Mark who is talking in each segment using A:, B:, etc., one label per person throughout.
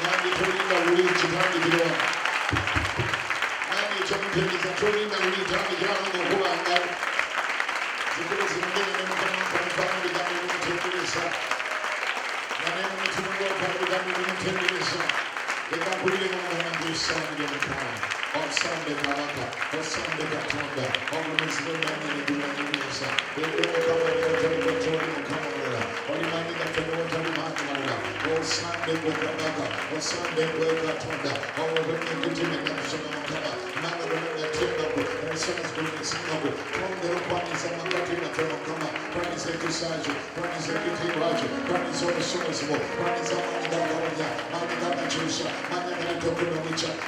A: Nange tolinda luli, kitandikire wano. Nange ekyomutegeeza tolinda luli, tandikira wano ng'okuba ngalo. Zikube zinogere ne Mukama mpa ebigambo ebimutendereza. Nga ne mu mutima gwo mpa ebigambo ebimutendereza. Leka mpulire ng'omugamba nti osaanidde Mukama, osaanidde Kabaka, osaanidde Katonda, ogulumizibwe nannyini ggulu nannyini buyinza. Ggwe Mukama oli awatali ggwe tewali Mukama mulala. Oli maanyi gaffe ne watali maanyi malala. Osaanidde ggwe Kabaka, osaanidde ggwe Katonda. Owennyikutime nakusonga Mukama, amanga gonna gatyenga ggwe, ensonga zigulumizinga ggwe. Twongera okwaniriza amakati gaffe Mukama, twaniriza ekisa kyo, twaniriza ekitiibwa kyo, twaniriza obusobozi bwo, twaniriza amaanyi gagawonya, maanyi gagakyusa, maanyi agaleeta okudda.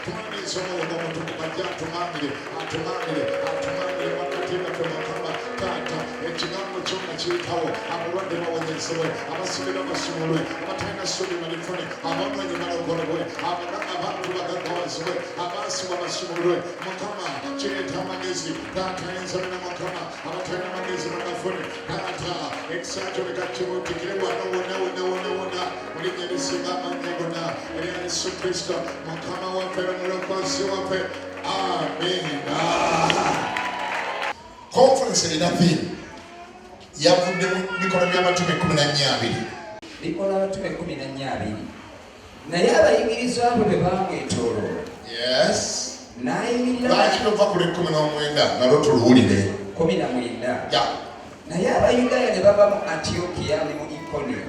A: Twaniriza omwoyo gw'omutukuvu ajja atuŋŋaamire, atuŋŋaamire, atuŋŋaamire wakati gaffe Mukama. Taata, ekigambo kyo nga kiyitawo, abalwadde bawonyezebwe, abasibe basumulwe, abatalina ssuubi balifune, abonoonyi balokolebwe, abantu bagaggawazibwe, abaasibwa basumulwe. Mukama, kireeta amagezi. Taata ayinza byonna Mukama, abatalina magezi bagafune. Taata, ekisa kyo leka kibuutikire wano wonna wonna wonna wonna mu linnya erisinga amannya gonna erya Yesu Kristo Mukama waffe era Omulokozi waffe. Amiina.
B: Conference erina theme yavudde mu Bikolwa by'Abatume 14:20.
C: Bikolwa Abatume 14:20. Naye abayigirizwa be bwe baamwetooloola,
B: Yes.
C: n'ayimirira.
B: Lwaki tova ku lw'e19 nalwo tuluwulire?
C: 19.
B: Ya.
C: Naye Abayudaaya ne bava mu Antiyokiya ne mu Ikoniyo,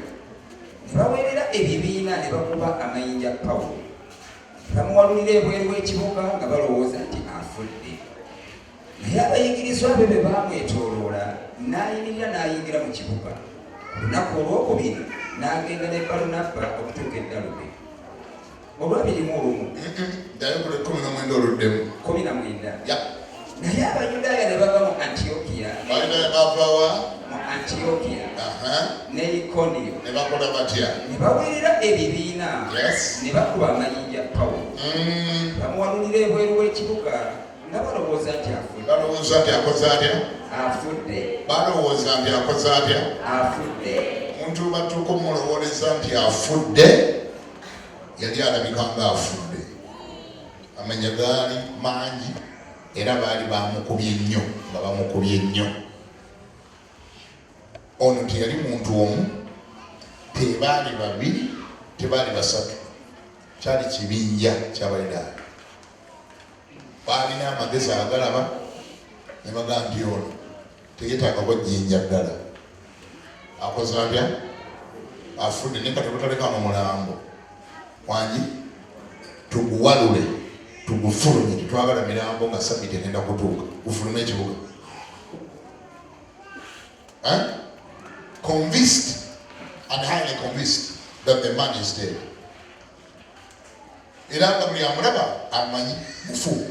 C: ne baweerera ebibiina ne bakuba amayinja Pawulo, ne bamuwalulira ebweru w'ekibuga nga balowooza nti afudde. Naye abayigirizwa be bwe baamwetooloola, n'ayimirira n'ayingira mu kibuga. Ku lunaku olwokubiri n'agenda ne Balunabba okutuuka e Dalube. Olwabiri mu olumu.
B: Ddayo ku lw'e19 oluddemu.
C: 19.
B: Ya.
C: Naye Abayudaaya ne bava mu Antiyokiya.
B: Abayudaaya bava wa?
C: Mu Antiyokiya ne Ikoniyo.
B: Ne bakola batya?
C: Ne baweerera ebibiina.
B: Yes.
C: Ne bakuba amayinja Pawulo. Bamuwalulira ebweru w'ekibuga nga balowooza nti afudde.
B: Balowooza nti akoze atya?
C: Afudde.
B: Balowooza nti akoze atya?
C: Afudde.
B: Omuntu batuuka omulowooleza nti afudde, yali alabika nga afudde. Amanya gaali mangi era baali bamukubye nnyo, nga bamukubye nnyo. Ono teyali muntu omu, tebaali babiri, tebaali basatu, kyali kibinja ky'Abayudaaya. Baalina amagezi agalaba ne bagamba nti ono teyetaagako jjinja ddala, akoze atya? Afudde. Naye kati butaleka n'omulambo wangi, tuguwalule tugufulumye, tetwagala mirambo nga sabiti egenda kutuuka, gufulume ekibuga. Eh? Convinced and highly convinced that the man is dead, era nga buli amulaba amanyi mufu.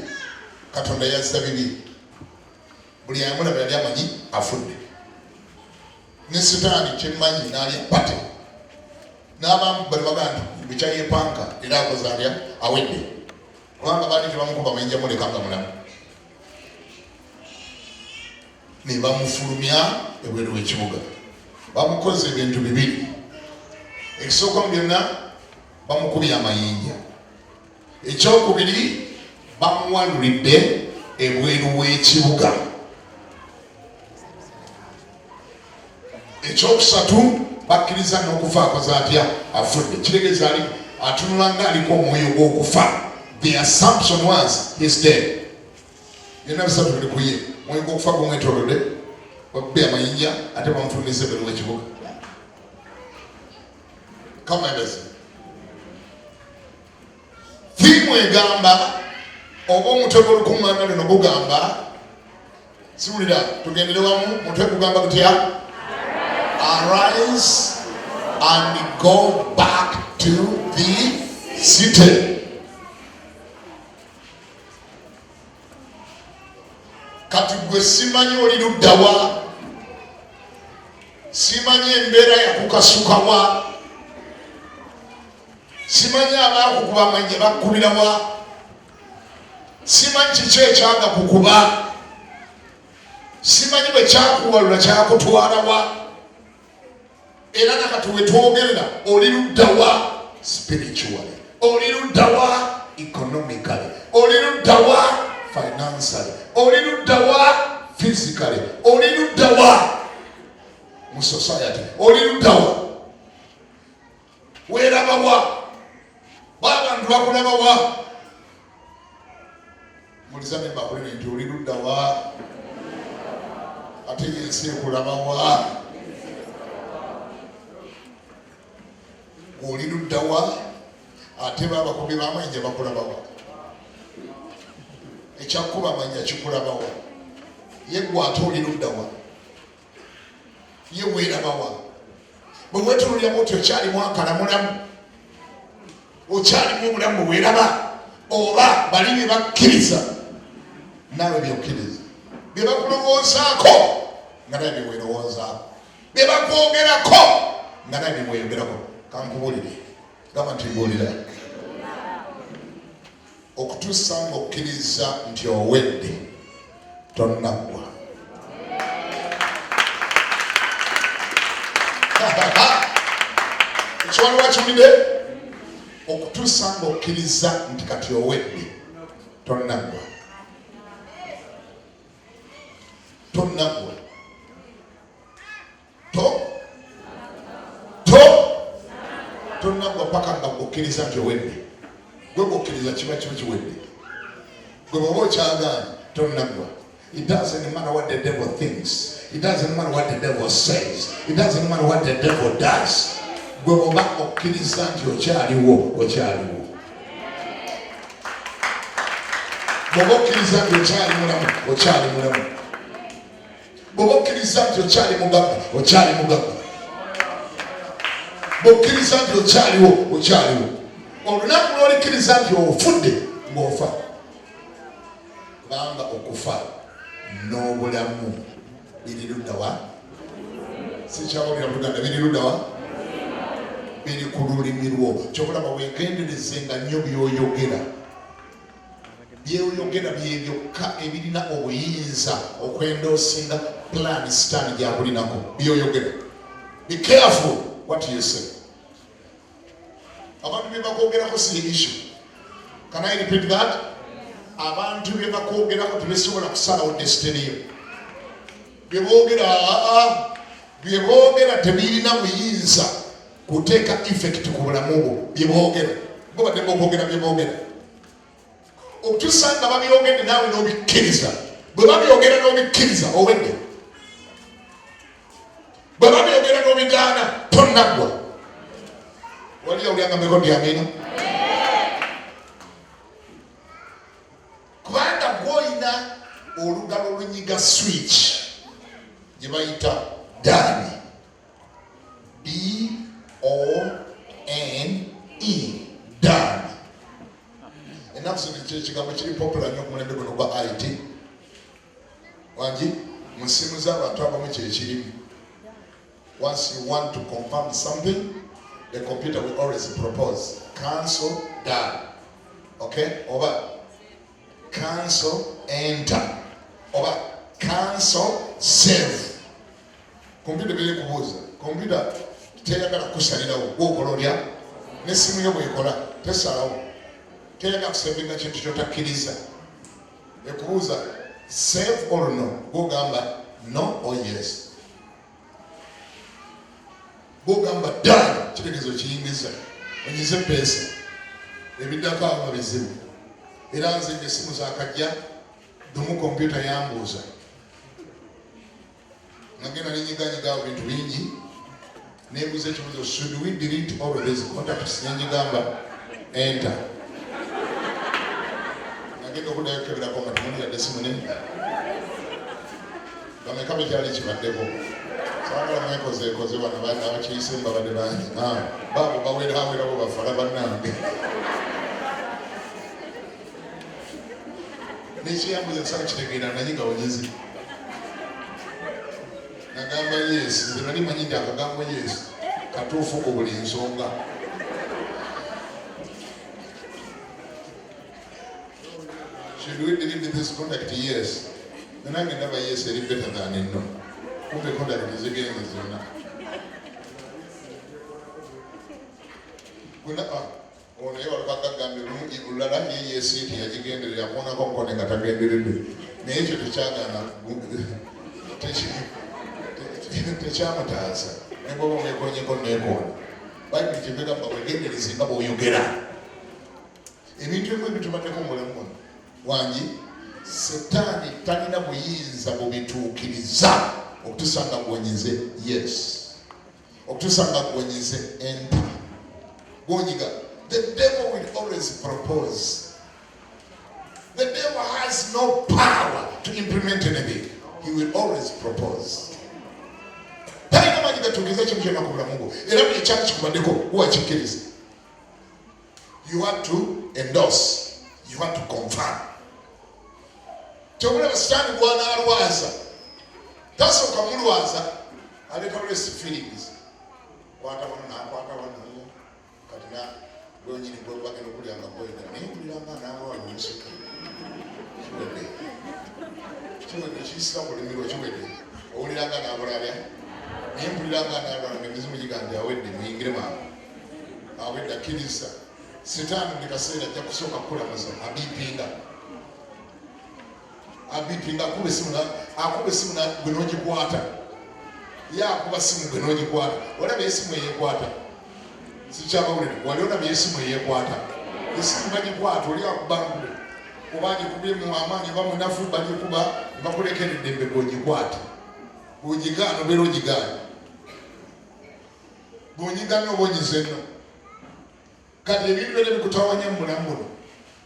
B: Katonda yazza bibi, buli amulaba yali amanyi afudde. Ne Sitaani kyemmanyi n'alya pate n'abamu bali bagaa nti bwekyayepanka era akoze atya? Awedde, kubanga baali tebamukuba mayinja muleka nga mulamu. Ne bamufulumya ebweru w'ekibuga. Bamukoze ebintu bibiri. Ekisooka mu byonna, bamukubye amayinja. Ekyokubiri, bamuwalulidde ebweru w'ekibuga. Ekyokusatu, bakkiriza n'okufa akoze atya? Afudde. Kitegeeza ali atunula nga aliko omwoyo gw'okufa. The assumption was he's dead. Byonna bisatu biri ku ye: omwoyo gw'okufa gumwetoolodde, bakubye amayinja, ate bamufulumiza ebweru w'ekibuga. Kamayebezi theme egamba oba omutwe gw'olukuŋŋaana luno gugamba, siwulira, tugendere wamu, mutwe gugamba gutya? Arise and go back to the city. Kati gwe simanyi oli luddawa, simanyi embeera yakukasukawa, simanyi abaakukuba amayinja bakkubirawa, simanyi kiki ekyaga kukuba, simanyi bwe kyakuwalula kyakutwalawa, era nakati wetwogerera oli luddawa. Spiritually. Oli luddawa economically. Oli luddawa financially. Oli luddawa physically. Oli luddawa mu society. Oli luddawa. Weerabawa. B'abantu bakulabawa. Muliza ne bakulire nti oli luddawa. Ate yensi ekulabawa. Oli luddawa ate babakubi b'amayinja bakulabawa. Ekyakuba amayinja kikulabawa. Ye gwe ate oli luddawa. Ye weerabawa. Bwe weetunuuliramu oti okyalimu akalamulamu, okyalimu obulamu bwe weeraba, oba bali bye bakkiriza naawe by'okkiriza, bye bakulowoozaako nga nawe bye weerowoozaako, bye bakwogerako nga nawe bye weeyogerako. Kankubuulire, gamba nti mbuulira, okutuusa ng'okkiriza nti owedde tonnaggwa. Ekiwaliwo kiwulidde, okutuusa ng'okkiriza nti kati owedde tonnaggwa, tonnaggwa. To to tonnaggwa paka nga okkiriza nti owedde. Gwe bw'okkiriza kiba kiba kiwedde. Gwe bw'oba okyagaanye tonnaggwa. It doesn't matter what the devil thinks. It doesn't matter what the devil says. It doesn't matter what the devil does. Gwe bw'oba okkiriza nti okyaliwo, okyaliwo. Bw'oba okkiriza nti okyali mulamu, okyali mulamu. Bw'oba okkiriza nti okyali mugagga, okyali mugagga. Bw'okkiriza nti okyaliwo, okyaliwo. Olunaku lw'olikkiriza nti ofudde, ng'ofa. Kubanga okufa n'obulamu biri ludda wa? Sikyawulira mu Luganda, biri ludda wa? Biri ku lulimi lwo. Ky'okulaba weegenderezenga nnyo by'oyogera. By'oyogera bye byokka ebirina obuyinza okwendoosinga pulaani sitaani gy'akulinako. By'oyogera. Be careful what you say. Abantu bye bakwogerako si issue. Can I repeat that? Abantu bye bakwogerako tebisobola kusalawo destiny yo. Bye boogera, bye boogera tebirina buyinza kuteeka effect ku bulamu bwo. Bye boogera. Bo badde boogera bye boogera. Okutuusa nga babyogedde naawe n'obikkiriza. Bwe babyogera n'obikkiriza owedde. Bwe babyogera n'obigaana tonnaggwa. Wali awulira nti amiina? Kubanga gw'olina olugalo olunyiga switch gye bayita dani. D O N E, done. Ennaku zino ekyo ekigambo kiri popular nnyo ku mulembe guno gwa IT. Wangi mu ssimu z'abantu abamu kyekirimu. Once you want to confirm something, the computer will always propose cancel done. Okay? Oba cancel enter. Oba cancel save. Kompyuta biri kubuuza. Kompyuta teyagala kusalirawo gwokola otya n'essimu yo bw'ekola tesalawo. Teyagala kusevinga kintu ky'otakkiriza. Ekubuuza save or no, gw'ogamba no or yes. Gw'ogamba done kitegeeza okiyingiza, onyize peesa, ebiddako awo nga bizibu. Era nze ng'essimu zaakajja lumu kompyuta yambuuza nagenda nenyiganyiga awo bintu bingi, nembuuza ekibuuzo should we delete all of these contacts, nenjigamba enter. Nagenda okuddayo okukeberako nga temuli yadde simu nene. Bameka bekyali kibaddeko? Saagala mwekozeekoze wano abakiyisemu babadde bangi. Baabo baweerawerabo bafala bannange. Nekiyambuza nsaba kitegeera naye nga onyeze. Nagamba yes, nze nali manyi nti akagambo yes katuufu ku buli nsonga. Should we delete this contact? Yes. Nange ndaba yes eri better than no. Kumbe contact zigenze zonna. Ah, ono ye walukaka agambye olulala ye yesiye teyagigenderera yakoonako nkone nga tagenderedde naye ekyo tekyagaana tekyamutaasa ne bwoba mwekonyeko nekoona bayibuli kyevegamba wegendereze nga bwoyogera ebintu ebimu ebitubaddeko mu bulamu buno wangi setaani talina buyinza bubituukiriza okutuusa nga gwonyize yes okutuusa nga gwonyize enter gwonyiga the devil will always propose the devil has no power to implement anything he will always propose talina maanyi gatuukiriza kintu kyonna ku bulamu bwo era buli ekyali kikubaddeko wakikkiriza you want to endorse you want to confirm kyobulaba sitaani gwanalwaza tasooka mulwaza aleeta bulesi feelings kwata wano nakwata wano kati na gwenyini gwebagenda okulya nga gwoyogera naye mpuliranga nalwala omusika kiwedde kiwedde kisira kulimirwa kiwedde owuliranga nabulalya naye mpuliranga nalwala nemizimu gigambye awedde muyingire mangu awedde akkiriza sitaani buli kaseera ajja kusooka kukulamuza abipinga abipinga akuba esimu akuba esimu gwe n'ogikwata ye akuba simu gwe n'ogikwata olaba esimu eyekwata sikyabawulire wali olabye esimu eyekwata esimu bagikwata oli akuba nkube oba agikubye mu amaanyi oba munafu bagikuba bakulekera eddembe gweogikwata bwogigaana obeera ogigaana bwonyiga nnyo oba onyize nnyo kati ebintu byona ebikutawanya mu bulamu buno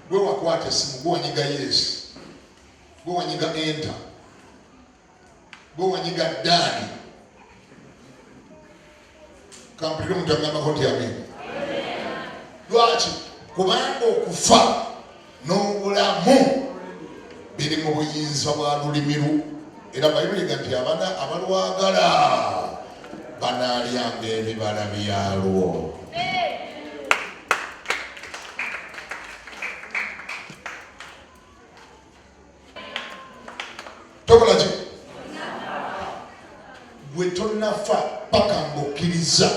B: gwe wakwata esimu gwe wanyiga yesu gwe wanyiga enta gwe wanyiga daani kampulire omuntu agambako nti amiina lwaki kubanga okufa n'obulamu biri mu buyinza bwa lulimi lwo era bayibuli ega nti abana abalwagala banaalyanga ebibala byalwo tokola ki gwe tonafa paka ng'okkiriza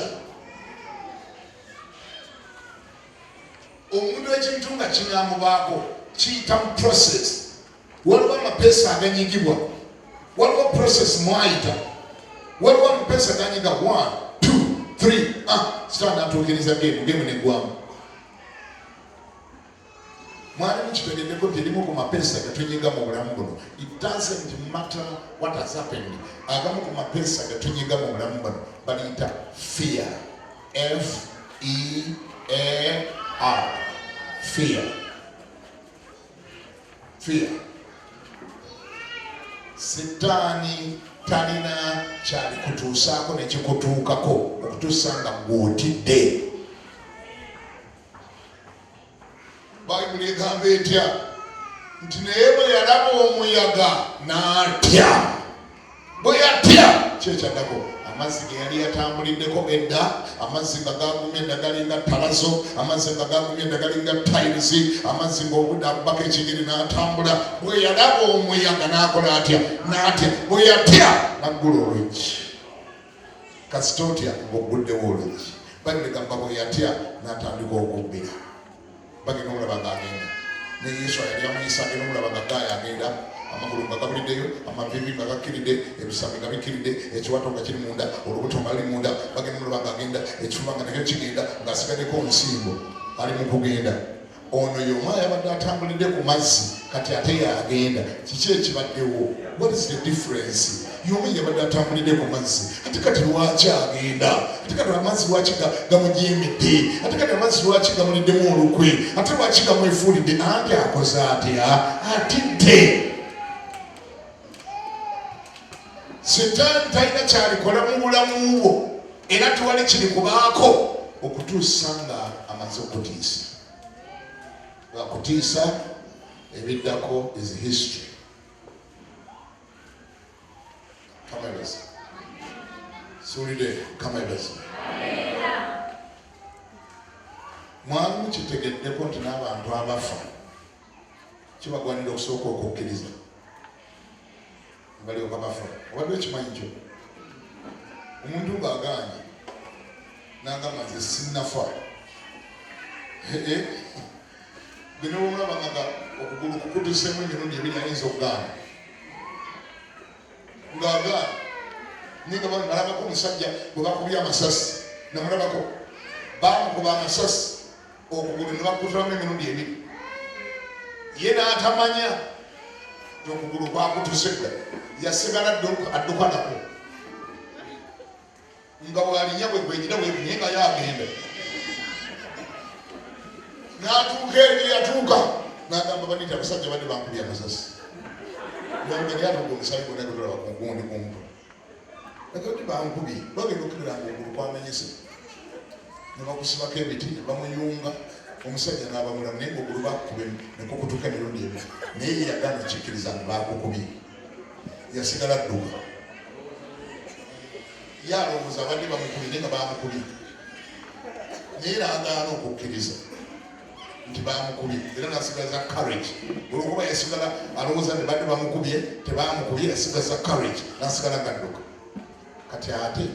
B: omuntu ekintu nga kinamubaako kiyita mu process waliwo amapeesa aganyigibwa waliwo process mwayita waliwo amapeesa ganyiga 1 2 3 ah sitaani atuukiriza gemu gemu negwamu mwali mukitegeddeko nti erimu ku mapeesa getunyiga mu bulamu buno it doesn't matter what has happened agamu ku mapeesa getunyiga mu bulamu buno baliyita fear f e a r fear fear sitaani talina kyalikutuusaako nekikutuukako okutuusa nga gwotidde Bayibuli egamba etya nti naye bwe yalaba omuyaga n'atya bwe yatya kyekyaddako amazzi ge yali yatambuliddeko edda amazzi nga gagumye edda galinga talazo amazzi nga gagumye edda galinga tayirizi amazzi ng'obudde akubako ekigere n'atambula bwe yalaba omuyaga n'akola atya n'atya bwe yatya n'aggula oluggi kasita otya ng'ogguddewo oluggi bayibuli egamba bwe yatya n'atandika okubbira bagenda omulaba ng'agenda ne yesu yali amuyisa agenda omulaba nga gaaya agenda amagulu nga gabuliddeyo amavivi nga gakkiridde ebisami nga bikkiridde ekiwato nga kiri munda olubuto nga luli munda bagenda omulaba ng'agenda ekifuba nga nakyo kigenda ng'asigaddeko nsingo ali mu kugenda ono y'omu ayabadde atambulidde ku mazzi kati ate yagenda kiki ekibaddewo what is the difference y'omu yabadde atambulidde ku mazzi ate kati lwaki agenda ate kati amazzi lwaki gamujiimidde ate kati amazzi lwaki gamuliddemu olukwe ate lwaki gamwefuulidde anti akoze atya atidde sitaani talina kyalikola mu bulamu bwo era tewali kiri kubaako okutuusa nga amaze okutiisa bakutiisa ebiddako is history kamebazi siwulide kamebazi mwali mukitegeddeko nti n'abantu abafa kibagwanira okusooka okukkiriza balyoka bafa obadde okimanyi kyo omuntu ng'agaanye nagamba nze sinnafa Gwe newomulaba nga okugulu kukutuseemu emirundi ebiri ayinza okugaana ng'agaana naye nga nalabako omusajja bwe bakubye amasasi namulabako bamukuba amasasi okugulu ne bakutulamu emirundi ebiri ye n'atamanya nti okugulu kwakutuse dda yasigala adduka nako nga bwalinya bwe gwenyina bwekunye nga yagenda n'atuuka eri yatuuka n'agamba baniti abasajja badde bankubye amasasi naye atuuka omusaayi gwonna gutulaba ku gundi ku mutwe nagati bankubye bagenda okukebera nga ogulu kwamenyese ne bakusibako emiti ne bamuyunga omusajja n'aba mulamu naye ngaogulu bakukuba nekukutuka emirundi ebiri naye yagaana kikkiriza nga bakukubye yasigala dduka ye alowooza abadde bamukubye naye nga bamukubye naye era agaana okukkiriza nti bamukubye era nasigaza courage olwokuba yasigala alowooza nti badde bamukubye tebamukubye yasigaza courage nasigala gadduka kati ate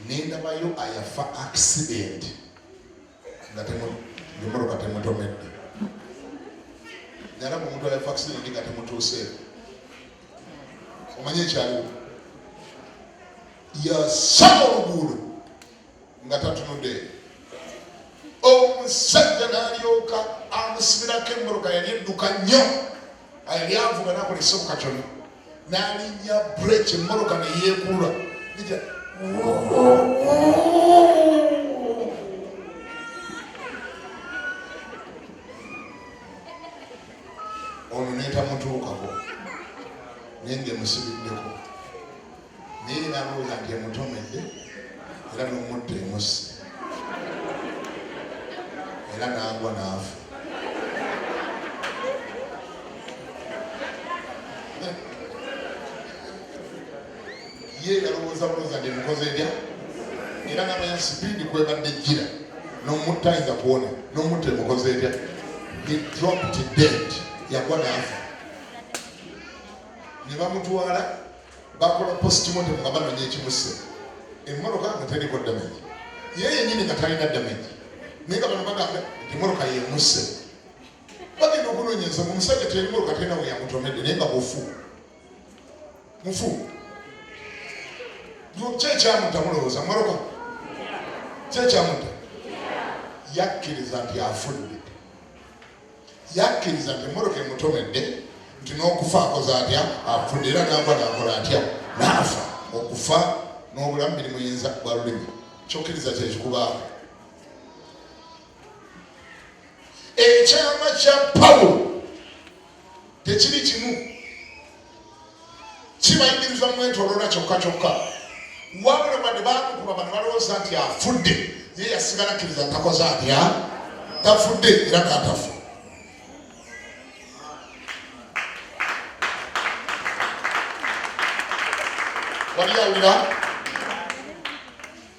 B: nendabayo ayafa accident nga emotoka temutomedde nalaba omuntu ayafa accident nga temutuuseeko omanye ekyaliwo yasaba oluguudo nga tatunudde omusajja n'alyoka amusibirako emmotoka yali edduka nnyo yali avuga nakola ekisoboka kyonna n'alinnya breki emmotoka ne yeekulula ono netamutuukako naye ngaemusibiddeko naye nalowooza nti emutomedde era nomutta emusse era nangwa naafa ye yalowooza bulowooza nti emukoze etya era namanya sipiidi kwebadde jjira nomutta ayinza kuwona nomutta emukoze etya he dropped dead yagwa naafa ne bamutwala bakola postmortem nga banonya ekimusse emmotoka nga teriko damage ye yenyini nga talina damage naye nga bano bagamba nti emmotoka yemusse bagenda okunoonyereza mu musajja teri mmotoka terina we yamutomedde naye nga mufu mufu kyekyamutta mulowooza mmotoka kyekyamutta yakkiriza nti afudde Yakkiriza nti emmotoka emutomedde nti n'okufa akoze atya afudde era nagwa nakola atya naafa. Okufa n'obulamu biri muyinza bwa lulimi. Kyokkiriza kyekikubaako. Ekyama kya Pawulo tekiri kimu kibayigiriza mwetoloola kyokka kyokka wabula wadde bamukuba bano balowooza nti afudde ye yasigala akkiriza ntakoze atya tafudde era natafa wali awulira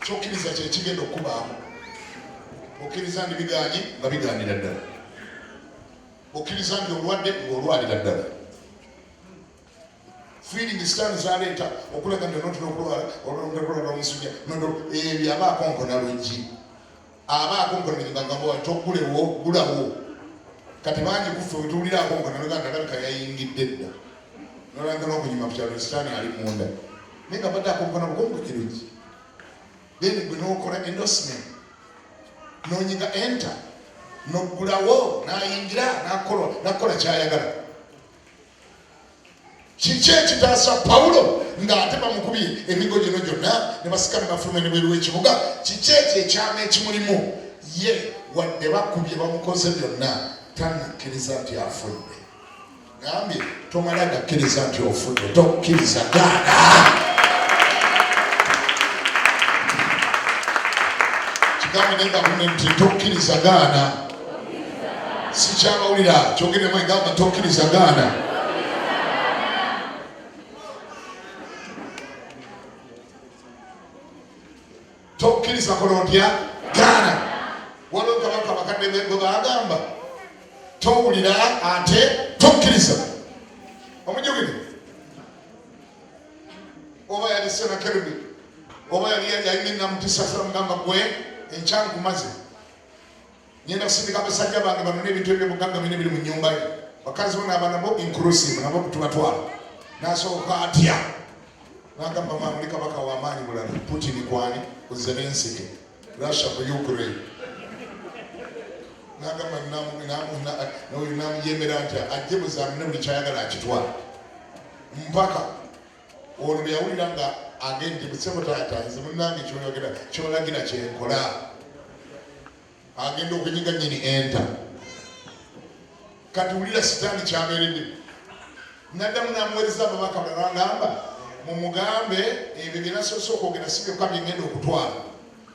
B: kyokkiriza kyekigenda okukubaako okkiriza ndi bigaanyi nga bigaanira ddala okkiriza nti olwadde ng'olwalira ddala feeling sitaani zaleeta okulaga nti onotera okulwala olondakulwala omusujja ebyo aba akonkona luggi aba akonkona luggi nga gamba togulewo gulawo kati bangi kuffe wetuwulira akonkona noga nti alabika yayingidde dda nolanga n'okunyuma ku kyalo sitaani ali munda naye nga badde akonkona bukonkoki luggi then gwe nokola endorsement nonyiga enter noggulawo nayingira nakola kyayagala kiki ekitaasa pawulo ng'ate bamukubye emigo gino gyonna ne basika ne bafuluma nebweru w'ekibuga kiki ekyo ekyama ekimulimu ye wadde bakubye bamukoze byonna tanakkiriza nti afudde Gambye tomala gakkiriza nti ofudde, tokkiriza gaana. Kigambe naye nga nti tokkiriza gaana. Sikyabawulira kyogeremu egamba tokkiriza gaana. Tokkiriza kola otya gaana. Waliwo kabaka abakadde bwe bagamba towulira ate tokkiriza. Omujjukire oba yali Senakeribu oba yali yalina enamutisasira mugamba gwe enkya nkumaze. Ngenda kusindika abasajja bange bano n'ebintu ebyobugagga bine biri mu nnyumba yo, bakazi bo n'abaana bo inclusive, nabo tubatwala. N'asooka atya n'agamba, maama oli kabaka w'amaanyi bulala, Putin kwani ku Zelensky, Russia ku Ukraine. N'agamba oyo n'amujemera nti ajje buzaamune buli kyayagala akitwala. Mpaka ono bwe yawulira nga agende busebo, taata nze munnange kyoyogera kyolagira kyenkola. Agenda okunyiga nyini enta. Kati wulira sitaani kyabeeredde. Naddamu n'amuweereza ababaka balala ngamba, mumugambe ebyo bye nasoose okwogera si byokka bye ngenda okutwala.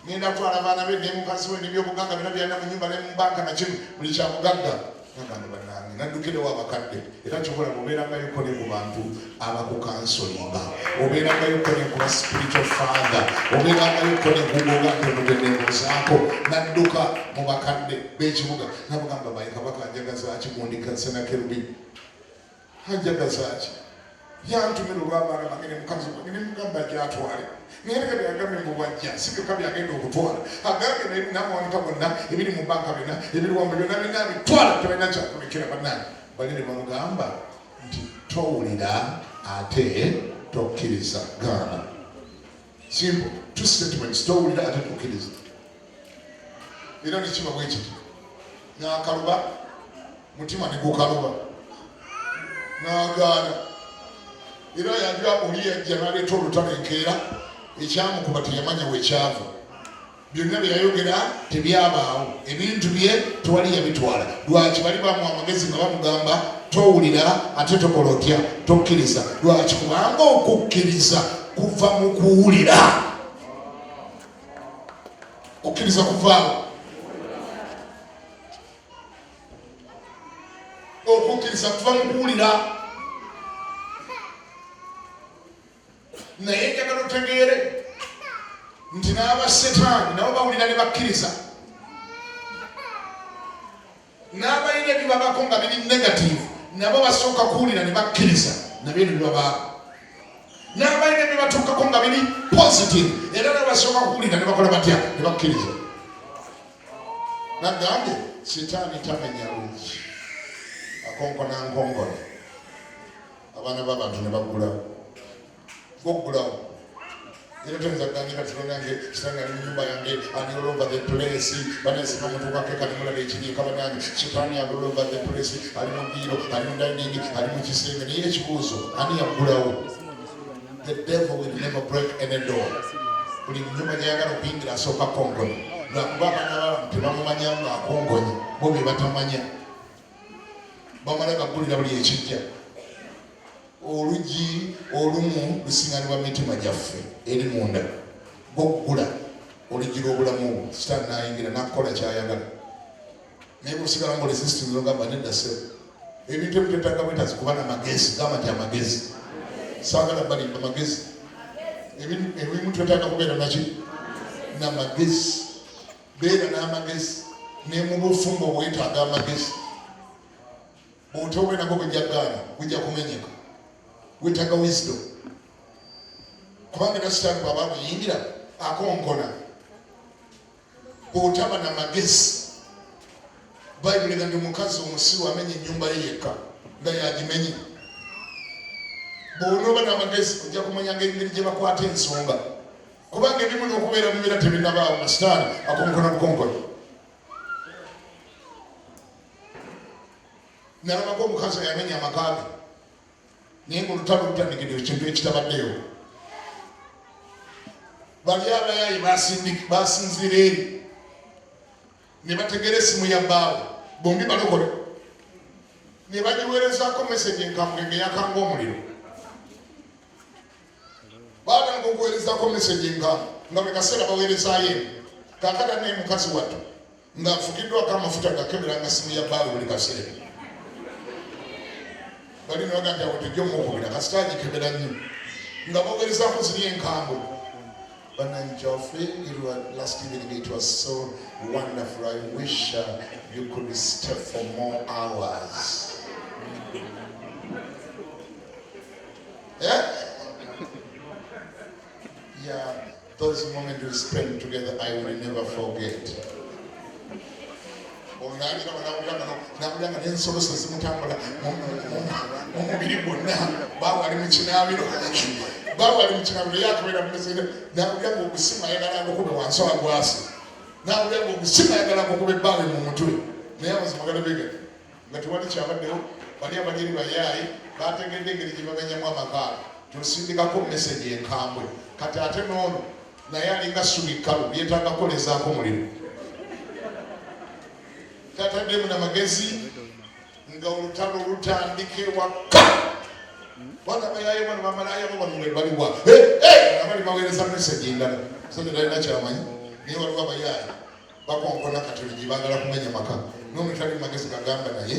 B: Ngenda kutwala abaana be ne mukazi we n'ebyobugagga byonna byalina mu nnyumba ne mu banka na kimu buli kya mugagga. Nagamba bannange, naddukirewo abakadde. Era kyobola obeerangayoko ne ku bantu abakukansolinga, obeerangayoko ne ku ba spiritual father, obeerangayoko ne kugoga nti ono gwe neebuuzaako. Nadduka mu bakadde b'ekibuga nabagamba, bayi kabaka njagaza ki gundika Senakerubi anjagaza ki? Yantumira olw'abaana bange ne mukazi wange ne mugamba gyatwale, naye leka byagambye mbu bwajja si byokka byagenda okutwala, agambye n'amawanika gonna, ebiri mu banka byonna, ebiri wambe byonna byonna abitwala, tebalina kyakulekera. Bannange bali ne bamugamba nti towulira ate tokkiriza. Gaana. Simple two statements, towulira ate tokkiriza. Era nekiba bwe kiti, n'akaluba mutima ne gukaluba n'agaana. Era yajja oli yajja n'aleeta olutalo enkeera, ekyamukuba teyamanya wekyava. Byonna bye yayogera tebyabaawo, ebintu bye tewali yabitwala. Lwaki? Bali bamuwa amagezi nga bamugamba towulira ate tokola otya, tokkiriza. Lwaki? Kubanga okukkiriza kuva mu kuwulira. Okukkiriza kuvaawo, okukkiriza kuva mu kuwulira. Naye njagala otegeere nti n'abasetaani nabo bawulira ne bakkiriza, n'abalina ebibabako nga biri negative nabo basooka kuwulira ne bakkiriza, nabyo ne bibabaako. N'abalina ebibatuukako nga biri positive era nabo basooka kuwulira ne bakola batya, ne bakkiriza. Nagambye sitaani tamenya luggi, akonkona nkonkone, abaana b'abantu ne baggulawo, goggulawo. Era toyinza kugambira tulonange sitaani ali mu nyumba yange, ali all over the place. Banasima mutuukako kati mulaba ekiri eka, banange sitaani ali all over the place, ali mu ddiiro, ali mu dining, ali mu kisenge. Naye ekibuuzo, ani yaggulawo? The devil will never break any door. Buli nyumba gyayagala okuyingira asooka kongonya, lwakuba abaana b'abantu tebamumanya nga akongonye, bo bye batamanya bamala gaggulira buli ekijja. Oluggi olumu lusinganibwa mitima gyaffe eri munda, gwoggula oluggi lw'obulamu bwo, sitaani n'ayingira n'akukola kyayagala. Naye bw'osigala nga resisting, ogamba nedda ssebo, ebintu ebitwetaaga bwetaazi kuba na magezi. Gamba nti amagezi, saagala balimba, magezi. Ebimu twetaaga kubeera naki? Namagezi. Beera n'amagezi. Ne mu bufumbo bwetaaga amagezi, bw'otobe nako bujja gaana, bujja kumenyeka. Wetaaga wisdom, kubanga era sitaani bw'aba abuyingira akonkona. Bw'otaba na magezi, Bayibuli ega nti omukazi omusiru amenya ennyumba ye yekka nga yagimenye. Bw'onooba n'amagezi ojja kumanya ng'engeri gye bakwata ensonga, kubanga ebimu n'okubeera bibeera tebinnabaawo nga sitaani akonkona bukonkona. Nalabako omukazi ayamenya amaka ge, naye nga olutalo lutandikidde ekintu ekitabaddeyo. Bali abayaye basinziira eri ne bategera esimu ya bbaawe, bombi balokole, ne bagiweerezaako meseji enkambwe ng'eyakanga omuliro. Baatandika okuweerezaako meseji enkambwe nga buli kaseera baweerezaayo emu. Kaakati naye mukazi wattu ng'afukiddwako amafuta gakeberanga simu ya bbaawe buli kaseera. Bali ne bagamba nti awo tujja omukubira kasita agikebera nnyo, nga baweerezaako ziri enkambwe. Bannange Geoffrey, it was last evening, it was so wonderful. I wish you could stay for more hours. Yeah? Yeah, those moments we spent together, I will never forget. Ono naliraba nawulira nga n'ensolosa zimutambula mu mubiri gwonna. Baawe ali mu kinaabiro, baawe ali mu kinaabiro, ye akabeera mumezere, nawulira nga ogusimu ayagala agukube wansi agwase, nawulira nga ogusimu ayagala agukube ebbaawe mu mutwe. Naye amazima galabega nga tewali kyabaddewo. Bali abali eri bayaaye bategedde engeri gye bamenyamu amakaalo, tosindikako meseji enkambwe. Kati ate n'ono naye alinga ssubi kkalu lyetaaga kukolezaako muliro, tataddemu na magezi nga olutalo lutandika ewaka. Bana bayaye bano bamalaya bo bano baliwa abali baweereza meseji endala. Musajja talina kyamanyi, naye waliwo abayaaye bakonkona katono gye baagala kumenya maka. N'ono tali magezi gagamba naye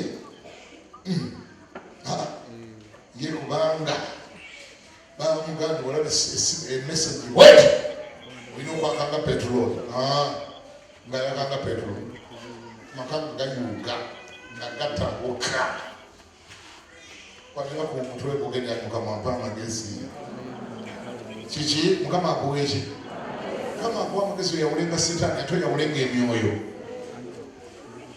B: ye kubanga bamugamba olaba emesegi wet olina okwakanga petrol, nga yakanga petrol, maka nga gayuuga nga gatabuka. Kwatira ku mutwe gugenda. Mukama ampa amagezi. Kiki Mukama akuwa eki? Mukama akuwa amagezi oyawulenga Sitaani, ate oyawulenga emyoyo,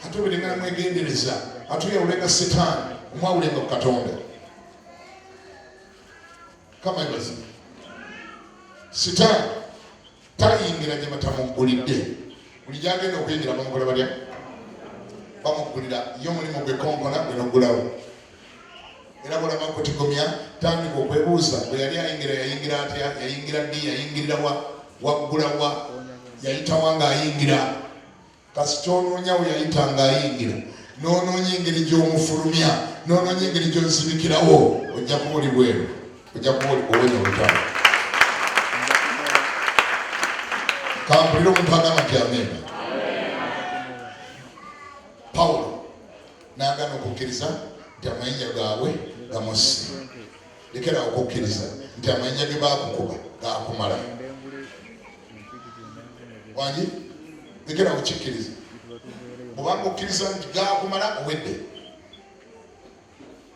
B: ate oberenga namwegendereza, ate oyawulenga Sitaani, omwawulenga ku Katonda. Kama ebazi Sitaani tayingira gye batamuggulidde. Buli gyagenda okuyingira bamukola batya? Bamuggulira. Ye omulimu gwe konkona gwe noggulawo. Era bwolaba kutigomya, tandika okwebuuza bwe yali ayingira, yayingira atya, yayingira ddi, yayingirira wa, waggula wa, yayitawa ng'ayingira. Kasita onoonya we yayita ng'ayingira, n'onoonya engeri gy'omufulumya, n'onoonya engeri gy'ozibikirawo, ojja kuba oli bweru, ojja kuba oli owonya olutalo. Kampulire omuntu agamba nti amiina. Pawulo n'agaana okukkiriza nti amayinja gaabwe gamusse. Lekera okukkiriza nti amayinja ge baakukuba gakumala. Wangi, lekera okukikkiriza. Bwobanga okkiriza nti gakumala, owedde.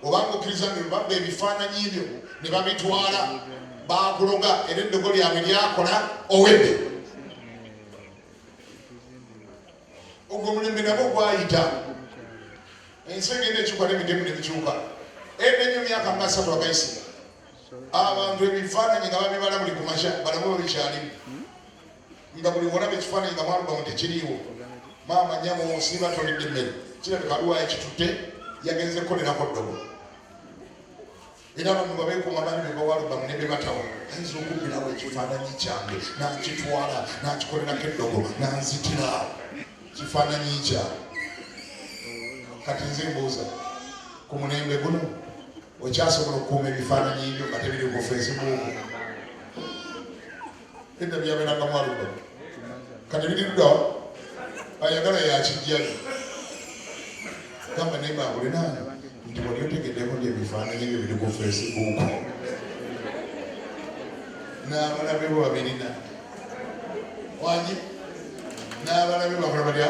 B: Obanga okkiriza nti babba ebifaananyi byo ne babitwala, bakuloga era eddogo lyabwe lyakola, owedde. Ogwo omulembe nagwo gwayita. Ensi egenda ekyuka n'emidemu nebikyuka. Edda ennyo, myaka nga 30 agayise, abantu ebifaananyi nga babibala buli kumakya balamu babikyalimu, nga buli wolaba ekifaananyi nga mwalubamu tekiriiwo. Maama nyabo, osiiba tolidde emmere, kirabika aliwayo kitutte yagenze kukolerako ddogo. Era bano babeekuuma bani bebawalubamu ne bebatawa, ayinza okubbirawo ekifaananyi kyange nakitwala nakikolerako eddogo nanzitira kifaananyi kyange. Kati nze mbuuza, ku mulembe guno okyasobola okukuuma ebifaananyi byo nga tebiri ku Facebook? Edda byabeerangamu alubamu, kati biri luddawa? Ayagala yakijjayo. Gamba naye bakulinaani nti wali otegeddeko nti ebifaananyi byo biri ku Facebook, n'abalabe bo babirina? Wangi, n'abalabe bakola batya?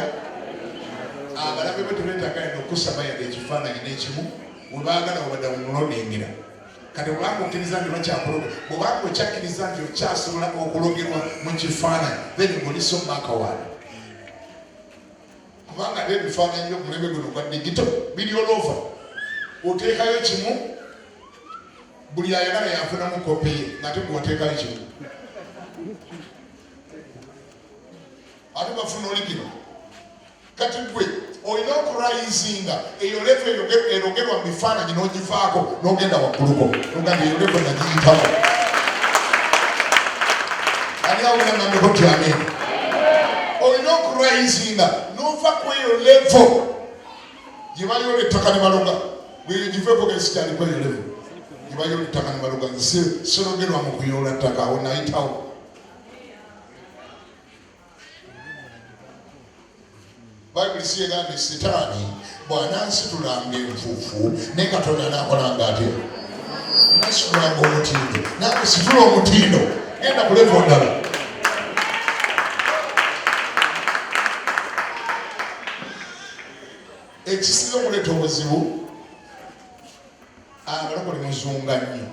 B: Abalabe bo tebeetaaga yadde okusaba yadde ekifaananyi n'ekimu. We baagala webadownloadingira. Kati bwebanga okkiriza nti bakyakuloga, bwebanga okyakkiriza nti okyasobola okulogerwa mu kifaananyi, then ng'oli so backward, kubanga ate ebifaananyi by'omulembe guno gwa digital biri all over. Oteekayo kimu, buli ayagala yafunamu kopi ye, ng'ate gwe wateekayo kimu, ate bafuna original. Kati gwe olina okurisinga eyo level erogerwa mu bifaananyi n'ogivaako n'ogenda wagguluko, nogamba eyo level nagiyitawo. Ani awulira ngambeko nti amen? Olina okurisinga n'ova ku eyo level gye bayoola ettaka ne baloga. Bweyo giveeko, gesikyali ku eyo level gye bayoola ettaka ne baloga. Nze sirogerwa mu kuyoola ttaka, awo nayitawo. Bayibuli si yegamba nti Sitaani bw'anansitulanga enfuufu, ne Katonda anaakolanga atya? Nasitulanga omutindo. Nange situla omutindo, genda ku level ndala. Ekisinga okuleeta obuzibu, abalokole muzunga nnyo.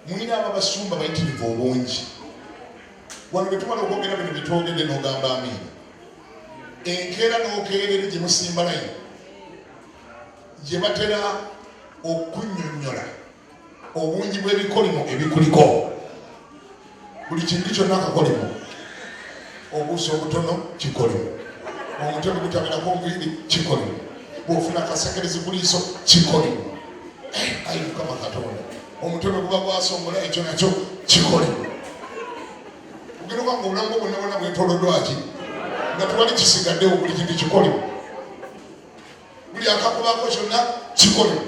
B: Mulina ababasumba bayitirivu obungi. Wano bwe tumala okwogera bino byetwogedde, n'ogamba amiina. Enkeera n'okeera eri gye musimba layini gye batera okunnyonnyola obungi bw'ebikolimo ebikuliko. Buli kintu kyonna kakolimo. Obuuso obutono kikolimo, omutwe bwe gutabeerako nviiri kikolimo, bw'ofuna akasekerezi ku liiso kikolimo. Ayi Mukama Katonda, omutwe bwe guba gwasongola ekyo nakyo kikolimo. Ogenda okuba nga obulamu bwo bwonna bwonna bwetoloddwa ki nga tewali kisigaddewo, buli kintu kikolimo, buli akakubako kyonna kikolimo,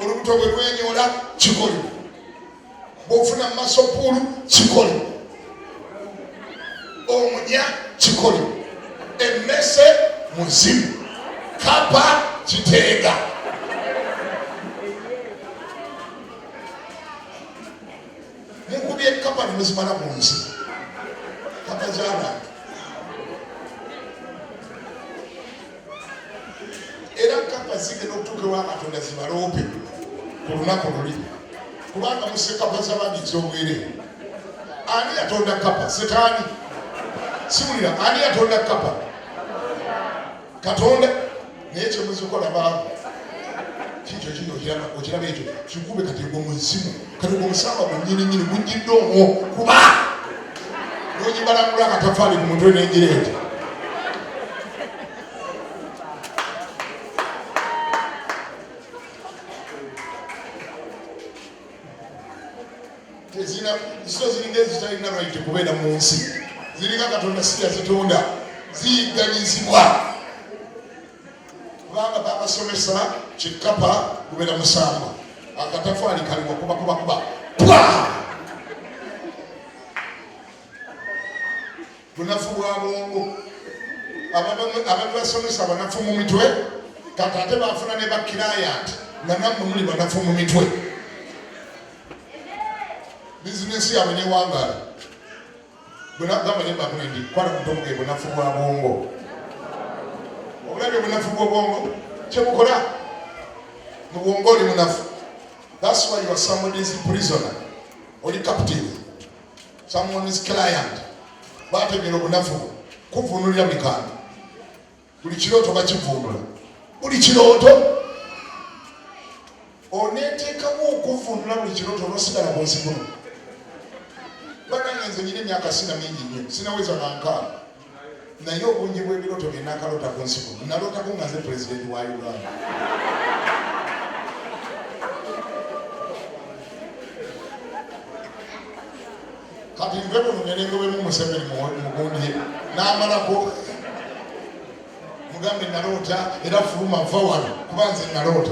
B: olubuto bwe lwenyoola kikolimo, bw'ofuna mu masopuulu kikolimo, omunya kikolimo, emmese muzimu, kapa kiteega. Mukubye kapa ne muzimala ku nsi, kapa z'abantu. Era kapa zigenda okutuuka ewa Katonda zibaloope ku lunaku luli, kubanga musse kapa z'abandi ez'obwereere. Ani yatonda kapa? Setaani. Siwulira, ani yatonda kapa? Katonda. Naye kyemuzikola baavu kikyo kino okiraba ekyo kikube kati gwe muzimu, kati gwe musamba gwennyini nnyini gujjidde omwo, kuba nogibalangula akatafaali ku mutwe n'enjira ekyo. Tezina zo ziringa ezitalina right kubeera mu nsi, ziringa Katonda si yazitonda, ziyigganyizibwa kubanga babasomesa kikapa kubeera musamba, akatafaali kaliwa kubakubakuba pwa bunafu bwa bwongo. Ababasomesa banafu mu mitwe, kati ate bafuna ne bakirayanti nga nammwe muli banafu mu mitwe. Bizinesi yaabwe newangaala. Bwenagamba ne mbakule nti kwala mutomuge bunafu bwa bwongo, obulabye obunafu bw'obwongo kyebukola mu bwongo, oli munafu. That's why you are somebody's prisoner, oli captive, someone's client. Bategeera obunafu kuvunulira buli kantu, buli kirooto bakivunula, buli kirooto oneteekamu okuvunula buli kirooto onosigala ku nsi kuno. Banange nze nyina emyaka sina mingi nnyo, sinaweza nankaaga, naye obungi bw'ebirooto bye nakaloota ku nsi kuno, nalootako nga nze pulezidenti wa Uganda. Kati nve kuno ngende ngobemu Museveni mugundi ye n'amalako, mugambe naloota era fuluma nva wano kuba nze naloota.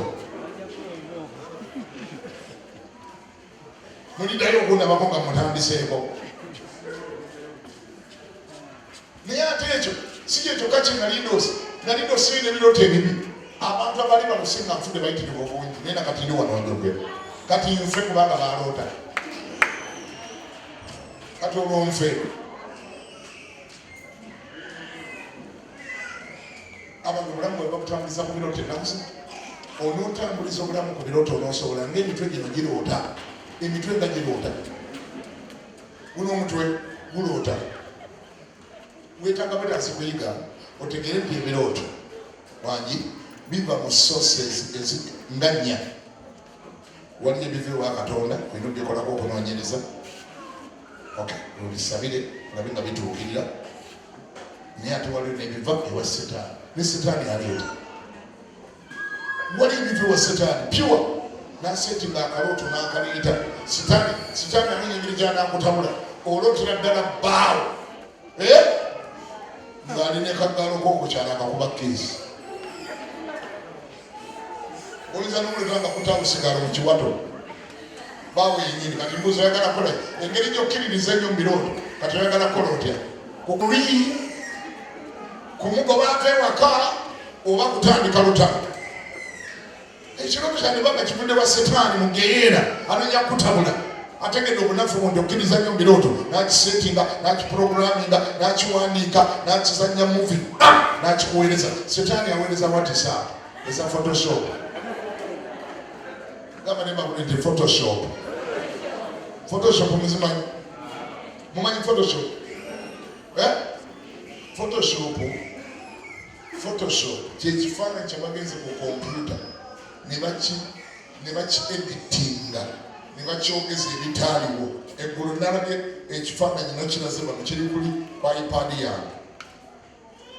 B: Muliddayo okundabako nga mutandiseeko. Naye ate ekyo si kye kyokka kye nali ndoosi, nali ndoosi n'ebirooto ebibi. Abantu abali balose nga nfudde bayitirivu obungi, naye nakati ndi wano njogera. Kati nfe kubanga baloota, kati olwo nfe. Abantu obulamu bwe babutambuliza ku birooto ennaku zino. Onootambuliza obulamu ku birooto onoosobola, ng'emitwe gino giroota, emitwe nga giroota, guno omutwe guloota. Weetaaga bwetaazi kuyiga otegeere nti ebirooto wangi biva mu sources ezi nga nnya. Waliyo ebiva ewa Katonda, olina obikolako okunoonyereza, okay, obisabire olabe nga bituukirira. Naye ate waliyo n'ebiva ewa Setaani, ne Setaani aleeta. Waliyo ebiva ewa Setaani pure, n'asetinga akalooto n'akaleeta. Sitaani amenya engeri gy'anaakutabula, olootera ddala bbaawo ng'ali ne kaggaalo k'okukyalo akakuba keesi. Oyinza n'okuleka nga kutawusigala mu kiwato baawo yennyini. Kati mbuuza, oyagala kukola engeri gy'okkiririza ennyo mu birooto, kati oyagala kukola otya? Kukuli kumugoba ava ewaka oba kutandika lutalo? Ekirooto kyandiba nga kivudde wa Setaani mu geyeena, anoonya kukutabula. Ategedde obunafu bundi, okkiriza nnyo mu birooto, n'akisetinga, n'akiprograminga, n'akiwandiika, n'akizannya muvi, n'akikuweereza. Setaani aweereza WhatsApp eza Photoshop. Gamba ne bakuli nti Photoshop. Photoshop muzimanyi? Mumanyi Photoshop? Photoshop Photoshop kyekifaananyi kyebagenze ku kompyuta ne bakieditinga ne bakyogeza ebitaaliwo. Eggulo nalabye ekifaananyi nakiraze bano, kiri kuli kwa iPad yange,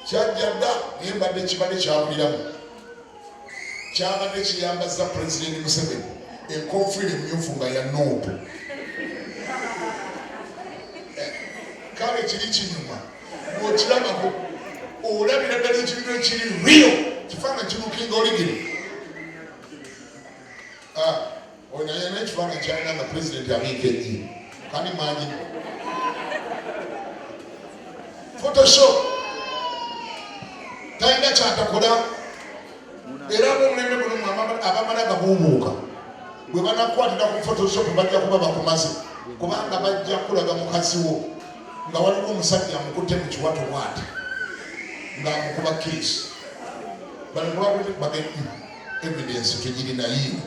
B: kyajja dda, naye mbadde kibadde kyabuliramu. Kyabadde kiyambaza Pulezidenti Museveni enkofiira emyufu nga ya NUP. Kale kiri kinyuma ng'okirabako, olabira ddala ekintu ekiri real, kifaananyi kilookinga original. Ah, ono yena ekifaananyi kyalina nga pulezidenti abiika eggi kandi manyi Photoshop talina kyatakola. Era ab'omulembe guno abamala gabuubuuka bwe banakwatira ku Photoshop bajja kuba bakumaze, kubanga bajja kulaga mukazi wo nga waliwo omusajja amukutte mu kiwato bwati ng'amukuba kiisi. Evidence tugirina yiino.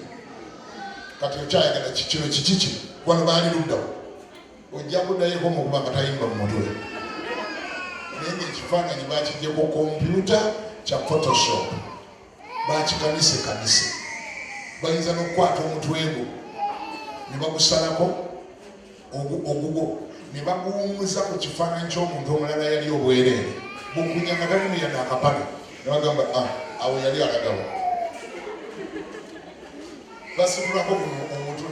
B: Kati okyayagala kikino kiki kino? Wano baali luddawo, ojja kuddayo mukuba akatayimba mu mutwe, naye nga ekifaananyi bakijjeko kompyuta kya Photoshop, bakikanise kanise. Bayinza n'okukwata omutwe gwo ne bagusalako ogugwo ne baguwummuza ku kifaananyi ky'omuntu omulala yali obwereere bukunya nga talimu yadde akapale, ne bagamba, "Ah, awo yali alagawo." Basitulako guno omutwe,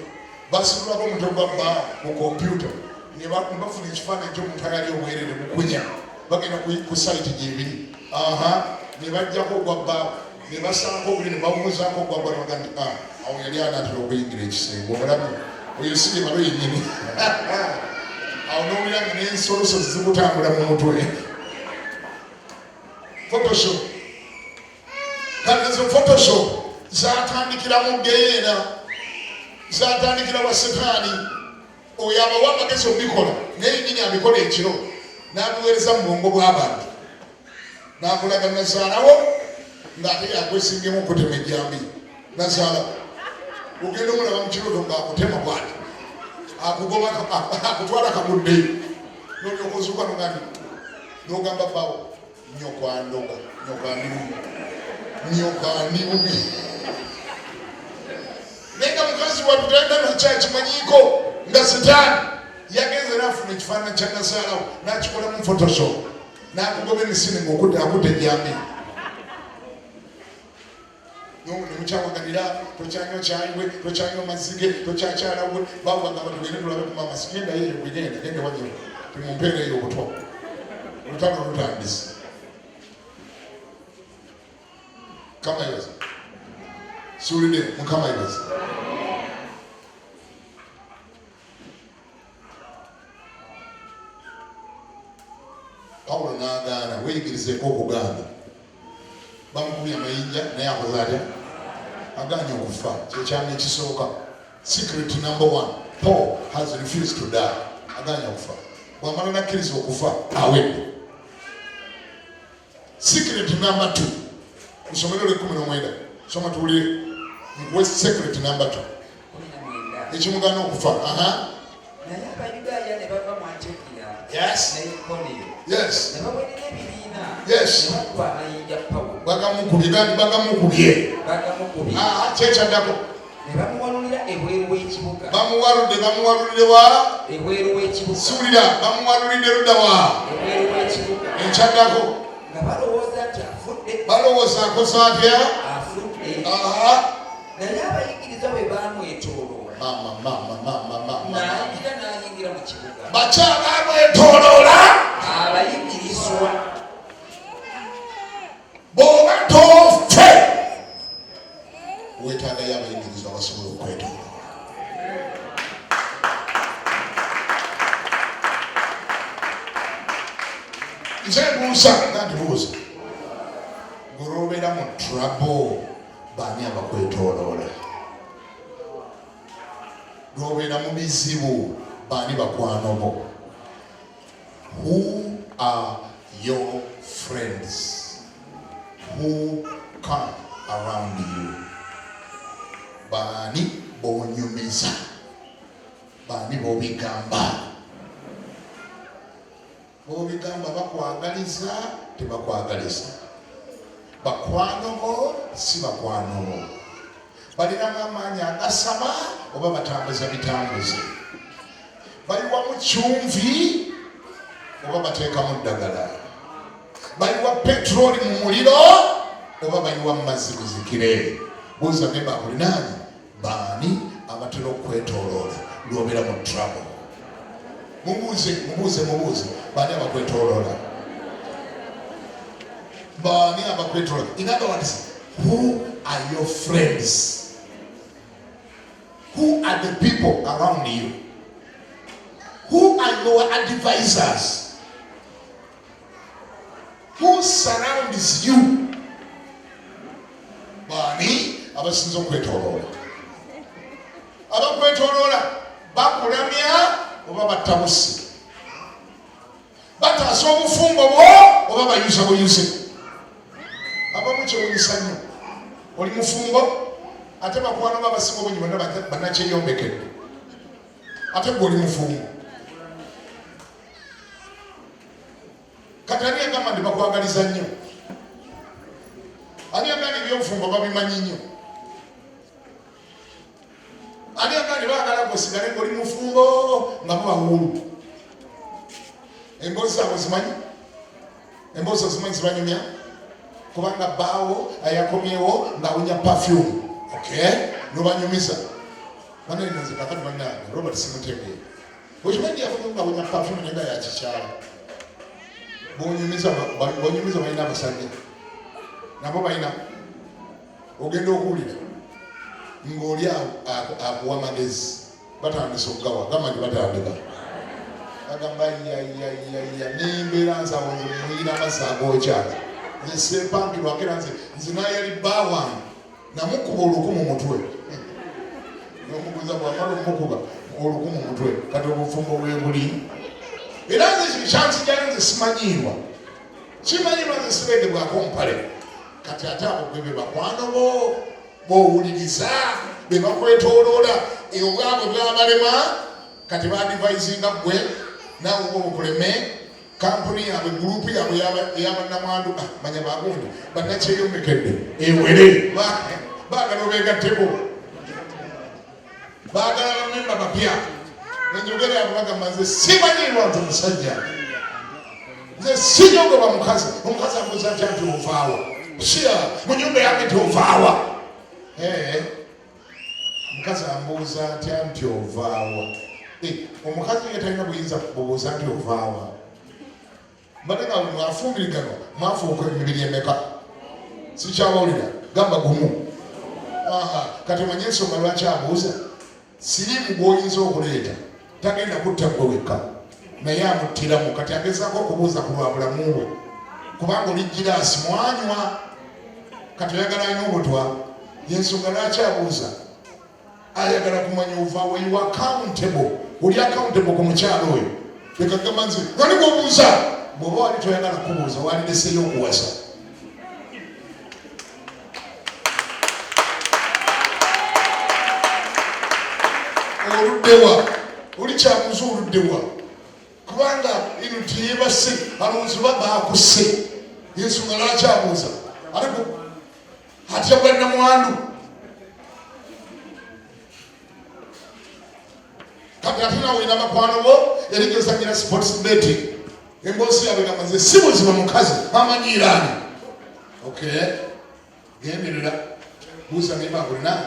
B: basitulako omutwe gwa bba ku kompyuta ne bafuna ekifaananyi ky'omuntu ayali obwereere bukunya. Bagenda ku site gyebiri, aha, ne bajjako ogwa bba ne basalako oguli ne bawumuzaako ogwa bba, ne bagamba nti, "Ah, awo yali anaatera okuyingira ekisenge." Omulabi oyo si ye balo yennyini. Awo n'owulira nga n'ensolosozi zikutambula mu mutwe. Photoshop. Kati ezo Photoshop zatandikira mu geyeena, zatandikira wa Setaani. Oyo abawa amagezi obikola, naye yennyini abikola ekiro n'abiweereza mu bwongo bw'abantu, n'akulaga nazaalawo ng'ate yakwesingyemu okutema ejjambi. Nazaala ogenda omulaba mu kirooto ng'akutema bwati, akugoba, akutwala kaguddeyo, n'olyoka ozuuka nogandi n'ogamba bawo, "Nyoko andoga, nyoko andi bubi, nyoko andi bubi." Naye nga mukazi wattu talina nakyakimanyiiko nga Sitaani yagenze n'afuna ekifaananyi kya nazaalawo n'akikolamu Photoshop n'akugoba emisinde ng'okudde akudde ejjambi nemukyawaganira. Tokyanywa kyayiwe, tokyanywa mazzi ge, tokyakyala we bawagamba, "Tugende tulabe ku maama." Sigenda yeyo, genda, genda wanyero, timumpeera eyo obutwa. Olutalo lutandise. Mukama yebaze. Siwulidde. Mukama yebaze. Pawulo n'agaana. Weeyigirizeeko okugaana. Bamukubye amayinja naye akoze atya? Agaanye okufa. Kyekyama ekisooka, secret number one, Paul has refused to die. Agaanye okufa. Bwamala nakkiriza okufa, awedde. Secret number two, kusomero lwe 19, soma tuwulire, nkuwe secret number two.
C: 19.
B: Ekimugaana okufa, aha.
C: Naye Abayudaaya ne bava mu Antyokiya ne Ikoniyo ne baweerera ebibiina ne bakuba amayinja Pawulo.
B: Bagamukubye gandi, bagamukubye.
C: Bagamukubye.
B: Aha, kyekyaddako.
C: Ne bamuwalulira ebweru w'ekibuga.
B: Bamuwaludde, bamuwalulire wa?
C: Ebweru w'ekibuga.
B: Siwulira. Bamuwalulidde ludda wa?
C: Ebweru w'ekibuga.
B: Ekyaddako.
C: Nga balowooza nti afudde.
B: Balowooza akoze atya?
C: Afudde.
B: Aha.
C: Naye abayigirizwa bwe baamwetooloola,
B: mama, mama, mama, mama,
C: n'ayingira mu kibuga.
B: Bakyala bwetooloola.
C: Abayigirizwa.
B: Bw'oba toofe, weetaagayo abayigirizwa basobola okwetooloola. Nze mbuuza nga ndibuuza, gwe lwobeera mu trouble, baani abakwetooloola? Lwobeera mu bizibu, baani bakwano bo? Who are your friends who come around you? Baani bonyumiza? Baani bobigamba? Bobigamba bakwagaliza, tebakwagaliza? Bakwano bo si bakwano bo? Balinamu amaanyi agasaba oba batambuza bitambuze? Bayiwamu kyumvi oba bateekamu ddagala? Bayiwa petroli mu muliro oba bayiwa mu mazzi guzikire? Buuza ne bakulinaanye, baani abatera okukwetoloola lw'obeera mu trouble? Mubuuze, mubuuze, mubuuze, baani abakwetoloola? Baani abakwetoloola? In other words, who are your friends? Who are the people around you? Who are your advisors? Who surrounds you? Baani abasinze okwetoloola? Abakwetoloola bakulamya oba battabusi? Bataasa obufumbo bwo oba bayuza buyuze? Abamu kyewunyisa nnyo, oli mufumbo ate bakwano bo abasinga obungi bonna bannakyeyombekedde, ate gwe oli mufumbo. Kati ani agamba nti bakwagaliza nnyo? Ani agamba nti ebyobufumbo babimanyi nnyo? Ani agamba nti baagala gwe osigale ng'oli mufumbo nga mubawuulu? Emboozi zaabwe zimanyi, emboozi ozimanyi zibanyumya, kubanga bbaawo ayakomyewo ng'awunya perfume. Okay, nobanyumiza banene. Nze kakati bannange Robert simutegeera. Okimanyi yakomyewo ng'awunya perfume naye nga yakikyala. Bonyumiza balina abasajja nabo balina, ogenda okuwulira ng'oli akuwa magezi, batandise okugawa, gamba nti batandika agamba yayayaya nembeera nze awo nze muyira amazzi agookya, nze sempankirwako era nze nayali bba wange namukuba oluku mu mutwe. Nomubuuza bwamala omukuba oluku mu mutwe, kati obufumbo bwebuli? Era nze kyanzijayo, nze simanyiirwa, simanyiirwa, nze sireegebwako mpale. Kati ate abo gwe be bakwano bo bowuliriza, be bakwetoloola, obwabwe bwabalema, kati baadvisinga gwe naawe oba obukuleme. Kampuni yaabwe, gurupu yaabwe eyabannamwandu, manya bagundi bannakyeyombekedde ewere, baagala obeegatteko, baagala bamemba bapya. Enjogera yaabwe bagamba, nze simanyiirwa nti omusajja, nze sinyogoba mukazi, omukazi ambuuza ntya nti ovaawa siya mu nyumba yange, nti ovaawa? Omukazi ambuuza ntya nti ovaawa? Omukazi ye talina buyinza kubuuza nti ovaawa. Mbadde nga mwafumbiriganwa mwafuuka emibiri emeka? Sikyabawulira, gamba gumu. Kati omanye ensonga lwaki abuuza? Siriimu gw'oyinza okuleeta tagenda kutta gwe wekka, naye amuttiramu. Kati agezaako okubuuza ku lwa bulamu bwe, kubanga oli giraasi mwanywa, kati oyagala alina obutwa. Yensonga lwaki abuuza, ayagala kumanya ova we. You accountable, oli accountable ku mukyalo oyo. Leka gamba nze wali gwobuuza, bw'oba wali toyagala kubuuza, walireseyo okuwasa. Oluddewa oli kyabuuza oluddewa, kubanga ino teyebase, alowooza oba bakusse. Yensonga lwaki abuuza, ate atya bwannamwandu. Kati ate nawe olina bakwano bo eri gyozanyira sports betting, emboozi yaabwe gamba nze si buziba mukazi amanyiiraani. Okay, genderera, buuza naye bakulina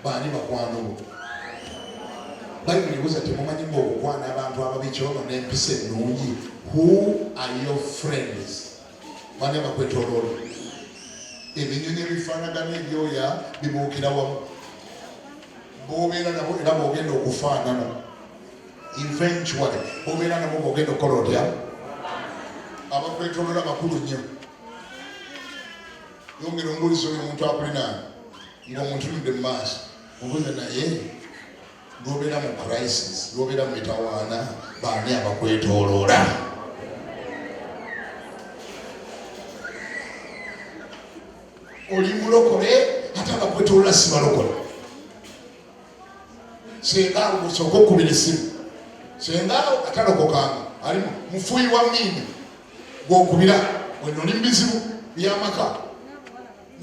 B: baani bakwano bo. Bayibuli ebuuza, temumanyi ngaokukwana abantu ababi kyono n'empisa ennungi? Who are your friends? Baani abakwetoloola? Ebinyonyi ebifaanagana ebyoya bibuukira wamu. Bobeera nabo era bogenda okufaanana eventually. Bobeera nabo bogenda okukola otya? Abakwetoloola bakulu nnyo. Yongera ombuuliza oyo omuntu akulinaana ng'omuntunudde mu maaso, mubuuze naye, lwobeera mu crisis, lwobeera mu mitawaana, baani abakwetoloola? Oli mulokole ate abakwetoloola si balokole. Senga awo osooka okukubira essimu, senga awo atalokokanga ali mufuuyi wa mmiini gwokubira wena oli mu bizibu byamaka.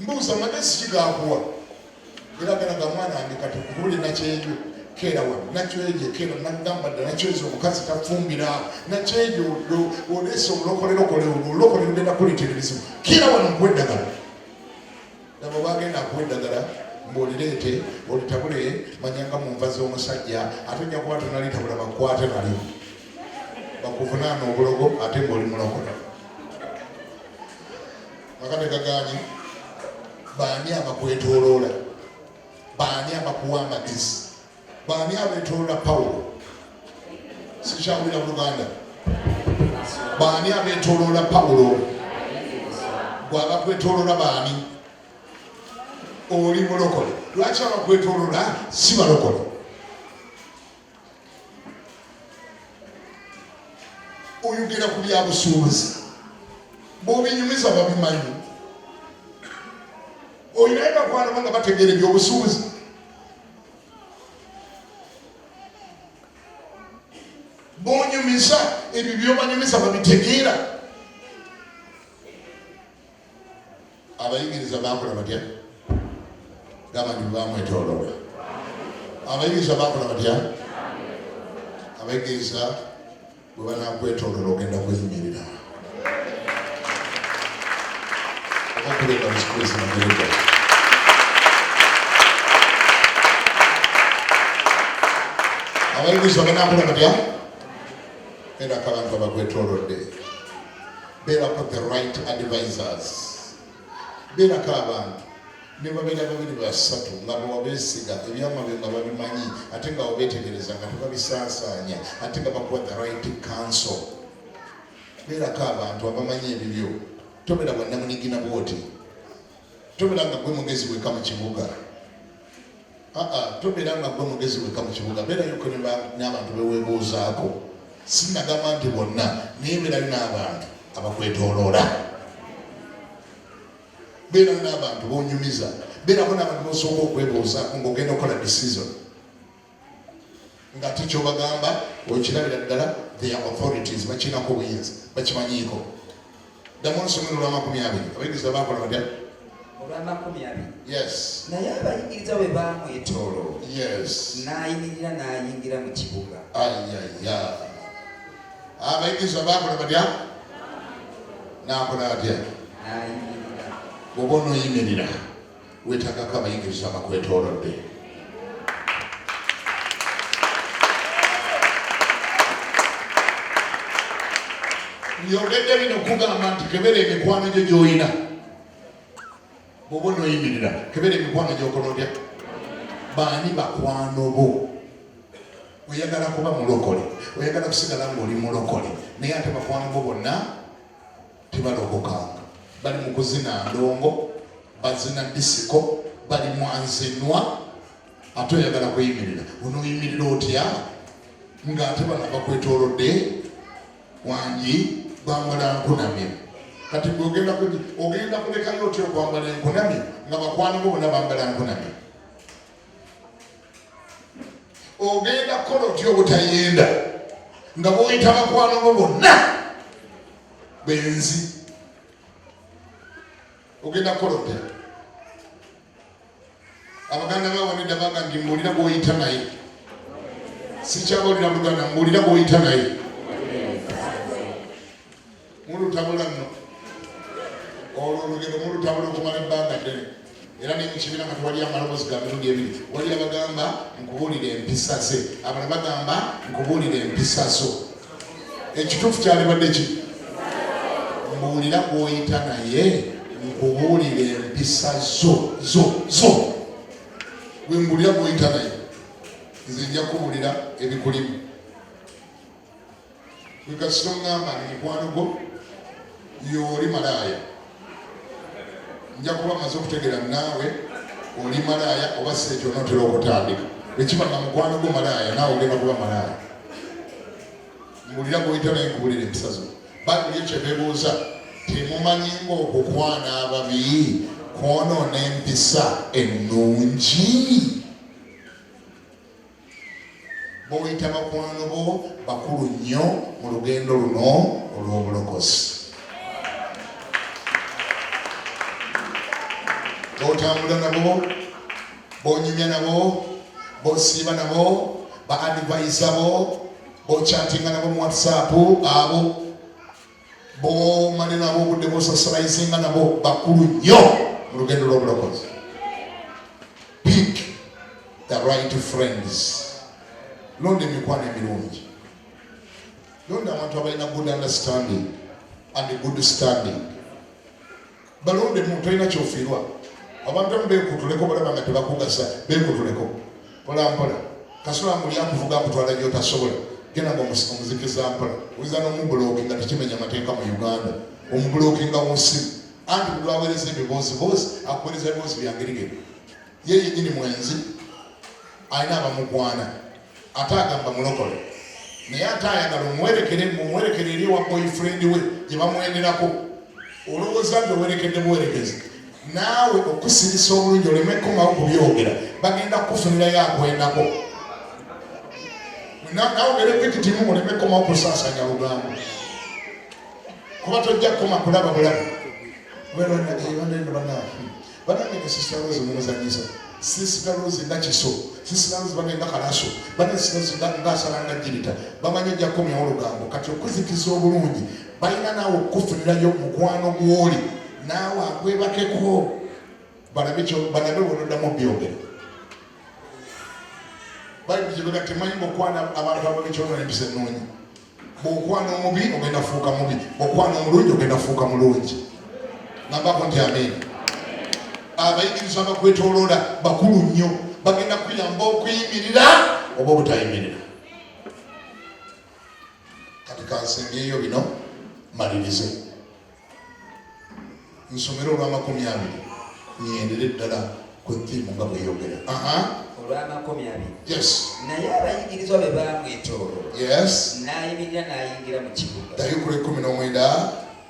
B: Mbuuza magezi ki gakuwa? Era gana ga mwana wange kati nkubuli nakyejo keera wano nakyejo keera nagamba dda nakyejo omukazi tafumbira nakyejo oleese olulokolerokole olwo olulokole lugenda kuleetera ebizibu keera wano nkuwa eddagala. Laba bwagenda akuwa eddagala mbu olireete olitabule manyanga mu nva z'omusajja ate ojja kuba tonalitabula bakukwate nalyo bakuvunaana obulogo ate ng'oli mulokole. Maka tegagaanye. Baani abakwetooloola? Baani abakuwa amagezi? Baani abeetooloola Pawulo? Sikyawulira Luganda. Baani abeetooloola Pawulo? Gwe abakwetooloola baani? Oli mulokole. Lwaki abakwetooloola si balokole? Oyogera ku bya busuubuzi, bw'obinyumiza babimanyi. Olinayo bakwano bo nga bategeera ebyobusuubuzi. Bonyumiza ebyo byobanyumiza babitegeera. Abayigiriza bakola batya? Gamba nti bamwetoloola. Abayigiriza bakola batya? Abayigiriza bwe banakwetoloola ogenda kuyimirira. Oba kuleka musikuzi magerega. Abayigiriza banakola batya? Beerako abantu abakwetoolodde, beerako the right advisors, beerako abantu ne babeera babiri basatu nga bwewabeesiga ebyama byo nga babimanyi ate nga wabeetegereza nga tebabisaasaanya ate nga bakuwa the right counsel. Beerako abantu abamanyi ebibyo. Tobeera bwannamunigina bwoti, tobeera nga gwe mugezi weka mu kibuga. Aa, tobeera nga gwe mugezi weka mu kibuga, beerayoko n'abantu beweebuuzaako. Sinagamba nti bonna, naye beerayo n'abantu abakwetooloola, beera n'abantu bonyumiza, beerako n'abantu bosooka okwebuuzaako ng'ogenda okukola decision, nga tekyobagamba okirabira ddala their authorities bakirinako obuyinza, bakimanyiiko. Ddamu onsomero olwa 20. Abayigiriza bakola batya?
C: Olwa 20.
B: Yes.
C: Naye abayigiriza bwe baamwetooloola, n'ayimirira n'ayingira mu kibuga.
B: Ayaya, abayigiriza bakola batya? Nakola atya?
C: N'ayimirira.
B: Bw'oba onooyimirira weetagako abayigiriza abakwetoolodde. Njogedde bino kugamba nti kebera emikwano gyo gy'olina. Bw'oba onooyimirira kebera emikwano gy'okola otya, baani bakwano bo. Oyagala kuba mulokole, oyagala kusigala ng'oli mulokole, naye ate bakwano bo bonna tebalokokanga, bali mu kuzina ndongo, bazina disiko, bali mwanzenwa, ate oyagala kuyimirira. Onooyimirira otya ng'ate bano abakwetoolodde wangi bambala nkunamyo? Kati gwe ogenda kulekayo otya okwambala enkunamyo nga bakwano bo bonna bambala nkunamyo? Ogenda kukola otya obutayenda nga bwoyita bakwano bo bonna benzi? Ogenda kukola otya? Abaganda bawanedda baga nti mbuulira gwoyita naye. Sikyabawulira Luganda. Mbuulira gwoyita naye. Mulutabula nno olwo olugero, mulutabula okumala ebbanga ddene. Era ne mukibiina nga tewali amaloboozi ga mirundi ebiri. Wali abagamba nkubuulira empisa ze, abalala bagamba nkubuulira empisa zo. Ekituufu kyalibadde ki? Mbuulira gwoyita naye nkubuulira empisa zo zo zo. Gwe mbuulira gwoyita naye, nze nja kubuulira ebikulimu. Wekasita oŋŋamba ni mukwano gwo yooli malaaya, nja kuba maze okutegeera naawe oli malaaya oba si ekyo onootera okutandika. Bwekiba nga mukwano gwo malaaya, naawe ogenda kuba malaaya. Mbulira gwoyita naye nkubulira empisa zo. Bayibuli ekyo bebuuza, temumanyi ng'okukwana ababi kwonoona empisa ennungi? B'oyita bakwano bo bakulu nnyo mu lugendo luno olw'obulokozi. Botambula nabo, bonyumya nabo, bosiiba nabo, ba advisor bo, bochattinga nabo mu WhatsApp, abo bomale nabo obudde, bosocializinga nabo, bakulu nnyo mu lugendo lw'obulokozi. Pick the right friends. Londa emikwano emirungi, londa abantu abalina good understanding and good standing, balonde mu tolina kyofiirwa. Abantu abamu beekutuleko, balaba nga tebakugasa, beekutuleko mpola mpola. Kasula muli akuvuga akutwala gyotasobola, genda nga omuzikiza mpola. Oyinza n'omublockinga, tekimenya amateeka mu Uganda. Omublockinga mu ssimu, anti buli lwaweereza ebibooziboozi, akuweereza ebiboozi byangerigere. Ye yenyini mwenzi, alina abamugwana, ate agamba mulokole, naye ate ayagala omuwerekere, mumuwerekere eri ewa boyfriend we gye bamwenderako. Olowooza nti owerekedde buwerekezi? Naawe okusirisa obulungi oleme kukomawo kubyogera, bagenda kukufunirayo akwendako. Nawe obere victim, oleme kukomawo kusaasanya lugambo, kuba tojja kukoma kulaba bulabu. Banange, ne Sister Rose mumuzanyisa. Sister Rose nga kiso, Sister Rose bange nga kalaso, bange Sister Rose nga asala nga jirita. Bamanyi ojja kukomyawo olugambo. Kati okuzikiza obulungi, balina naawe okukufunirayo mukwano gwoli, naawe akwebakeko, balabe balabe bwonoddamu byogera. Bayibuli gyebega, temanyi ngaokwana abantu ababi kyonona empisa ennungi. Bw'okwana omubi ogenda fuuka mubi, bw'okwana omulungi ogenda fuuka mulungi. Nambako nti amiina. Abayigirizwa abakwetoloola bakulu nnyo, bagenda kuyamba okuyimirira oba obutayimirira. Kati kansembyeyo bino malirize, nsomere olw'20 nyendere ddala ku theme nga bweyogera. Aha.
C: Olw'20.
B: Yes.
C: Naye abayigirizwa bwe baamwetooloola, n'ayimirira n'ayingira mu kibuga.
B: Ddayo ku lw'e-19.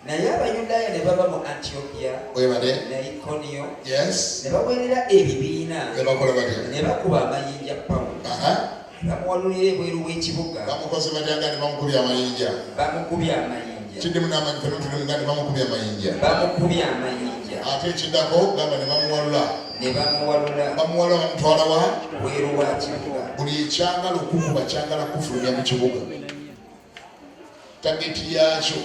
C: Naye Abayudaaya ne bava mu Antiyokiya
B: Webale.
C: Ne Ikoniyo, ne baweerera ebibiina,
B: Ne bakola batya?
C: Ne bakuba amayinja Pawulo, ne bamuwalulira ebweru w'ekibuga.
B: Bamukoze batya nga ne bamukubye amayinja?
C: Bamukubye amayinja.
B: Kiddemu n'amanyi, fena tulimu nga ne bamukubye amayinja.
C: Bamukubye amayinja.
B: Ate ekiddako gamba ne bamuwalula.
C: Ne bamuwalula.
B: Bamuwalula, bamutwala wa?
C: Bweru wa kibuga.
B: Buli ekyagala okukuba kyagala kufulumya mu kibuga. Target yakyo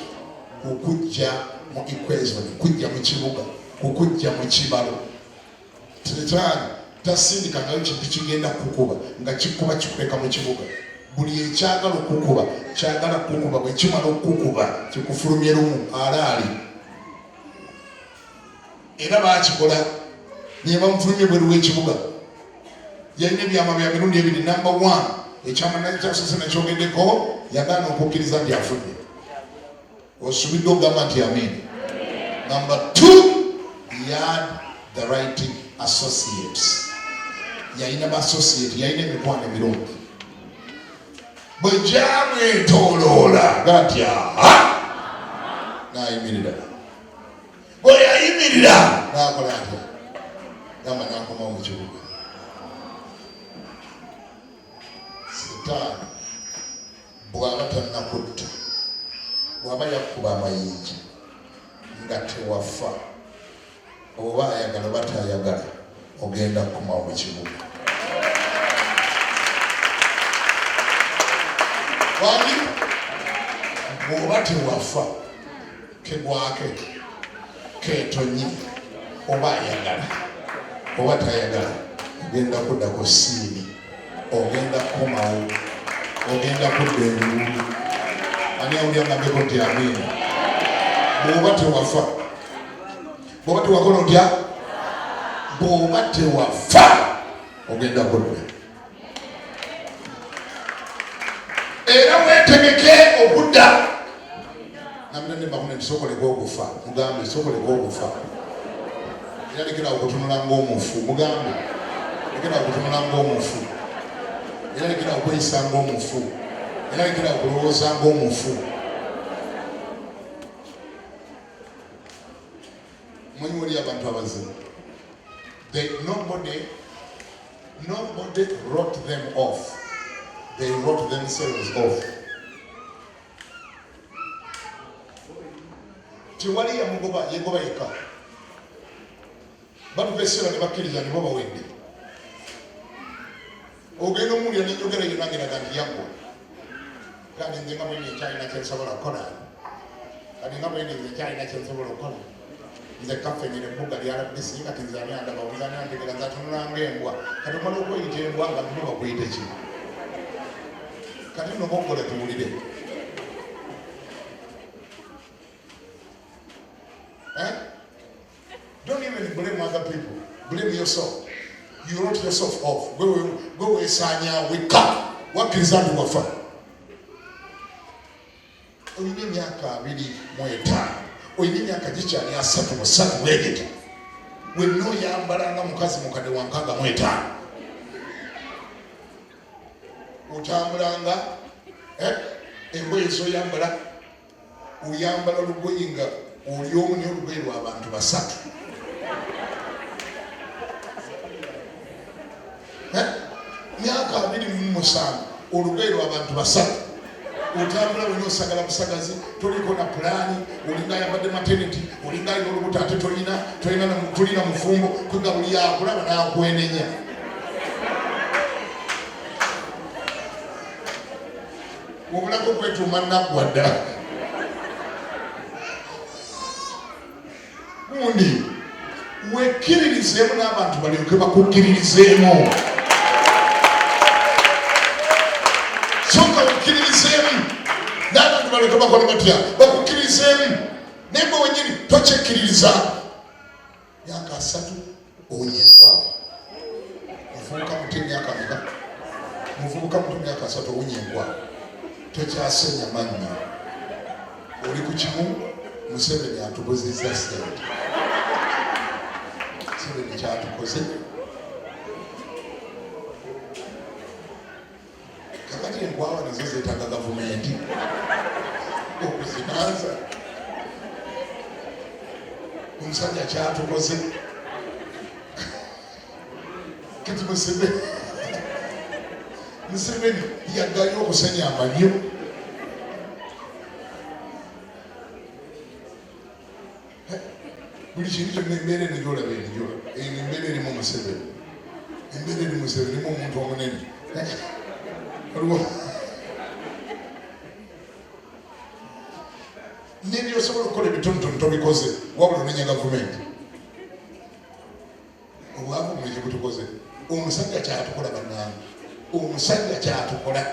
B: kukujja mu equation, kujja mu kibuga, kukujja mu kibalo. Setaani tasindikangayo kintu kigenda kukuba nga kikuba kikuleka mu kibuga. Buli ekyagala okukuba kyagala kukuba, bwe kimala okukuba kikufulumye lumu alaali. Era bakikola, naye bamufulumye bweru w'ekibuga. Yalina ebyama bya mirundi ebiri. Number one, ekyama kyasose nakyogeddeko, yagaana okukkiriza nti afudde. Osubidde okugamba nti amiina. Number two, he had the right associates. Yalina ba associate, yalina emikwano emirungi. Bwe gyamwetooloola ga nti aha, n'ayimirira. Bwe yayimirira n'akola atya? Gamba n'akomawo mu kibuga. Setaani bw'aba tannakutta, bw'aba yakkuba amayinja nga tewafa, oba ayagala oba tayagala, ogenda kukomawo mu kibuga. Wani bw'oba tewafa, kegwake ketonyi, oba ayagala oba tayagala, ogenda kudda ku scene, ogenda kukomawo, ogenda kudda engulu. Ani awulira ngambeko nti amiina? Bw'oba tewafa, bw'oba tewakola otya, bw'oba tewafa, ogenda kudda. Era weetegeke okudda. Namira ne bakune nti sokoleka okufa. Mugambe sokoleka okufa. Era lekera okutunula ng'omufu. Mugambe lekera okutunula ng'omufu. Era lekera okweyisa ng'omufu. Era lekera okulowooza ng'omufu. Mumanyi wali abantu abazibu. Nobody wrote them off, they wrote themselves off. Tewali yamugoba, yegoba yekka. Batuka ekiseera ne bakkiriza nti bo bawedde. Ogenda omuwulira n'enjogera yonna ng'eraga nti yaggwa. Kati nze nga bwendi nkyalina kye nsobola okukola. Kati nga bwendi nze nkyalina kye nsobola okukola. Nze kaffe nyina ebbuga lya RBC kati nze ani andaba nze ani antegera nze atunula ng'embwa. Kati omala okweyita embwa nga bo bakuyita ki? Kati nno boggola tuwulire. Eh? Don't even blame other people. Blame yourself. You wrote yourself off. Gwe weesaanya wekka. Wakkiriza nti wafa. Olina emyaka 25. Olina emyaka gikyali 33 bwegiti. Wenna oyambala nga mukazi mukadde wa 65. Otambulanga eh, engoye zoyambala oyambala lugoye nga oli omu naye olugoye lwa bantu basatu. Myaka 27 olugoye lwa bantu basatu, otambula wena osagala busagazi, toliko na pulaani, olinga ayambadde maternity, olinga alina olubuto ate tolina, tolina mufumbo, kwega buli akulaba n'akwenenya. Obulako kwetuuma naggwa dda. Gundi wekkiririzeemu n'abantu balyoke bakukkiririzeemu. Sooka wekkiririzeemu n'abantu balyoke bakole batya? Bakukkiririzeemu. Naye gwe wennyini tokyekkiririza. Myaka 30 owunya enkwawa. Muvubuka muto emyaka meka? Muvubuka muto myaka 30 owunya enkwawa. Tokyasenya mannyo. Oli ku kimu, Museveni atubuzizza ssente. Museveni kyatukoze. Kakati enkwawa nazo zeetaaga gavumenti okuzinaaza. Omusajja kyatukoze. Kati Museveni yaganye okusenya amanyo. Buli kintu kyonna embeera eno gyolaba eno gyolaba eno embeera erimu Museveni, embeera eri Museveni erimu omuntu omunene. Waliwo n'ebyosobola okukola ebitonotono tobikoze, wabula onenya gavumenti. Obwavu buno kyebutukoze, omusajja kyatukola bannange, omusajja kyatukola.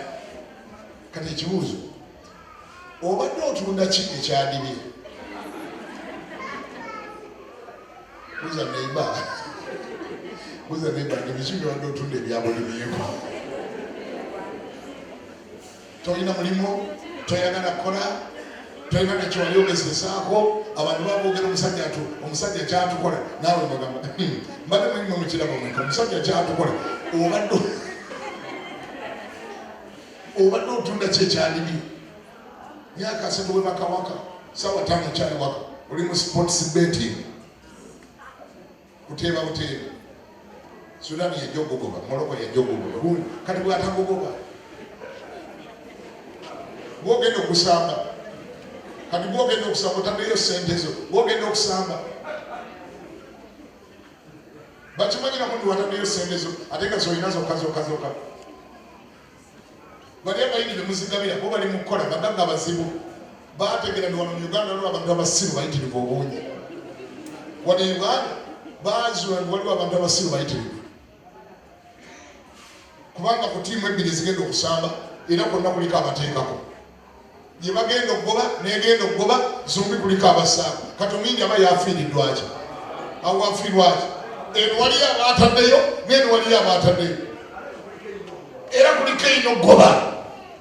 B: Kati ekibuuzo, obadde otunda ki ekyadibye? Buuza neiba, buuza neiba nti biki byobadde otunda ebyabulibyeko? Tolina mulimu, toyagala kukola, tolina nekyewali ogezesaako. Abantu baboogera omusajja atu, omusajja kyatukola, naawe bagamba mbadde manyi mwe mukiraba mweka, omusajja kyatukola. Obadde otunda ki ekyalibye? Myaka 30 webaka waka, saawa 5 okyali waka, oli mu sports betting, kuteeba buteeba. Sudan yajja okugoba, Morocco yajja okugoba. Kati bw'atakugoba gw'ogenda okusamba, kati gw'ogenda okusamba otaddeyo ssente zo, gw'ogenda okusamba bakimanyirako nti wataddeyo ssente zo ate nga zolina zokka zokka zokka. Bali abayindi be muzigabira bo bali mu kukola, bagagga bazibu. Baategera nti wano mu Uganda waliwo abantu abasiru bayitirivu obungi. Wano e Uganda baazuula nti waliwo abantu abasiru bayitirivu, kubanga ku ttiimu ebbiri ezigenda okusamba era kwonna kuliko abateekako. Gye bagenda okugoba n'egenda okugoba zombi kuliko abasaaku. Kati omuyindi aba yafiiriddwa ki? Awo afiirwa ki? Eno waliyo abaataddeyo n'eno waliyo abaataddeyo, era kuliko erina okugoba.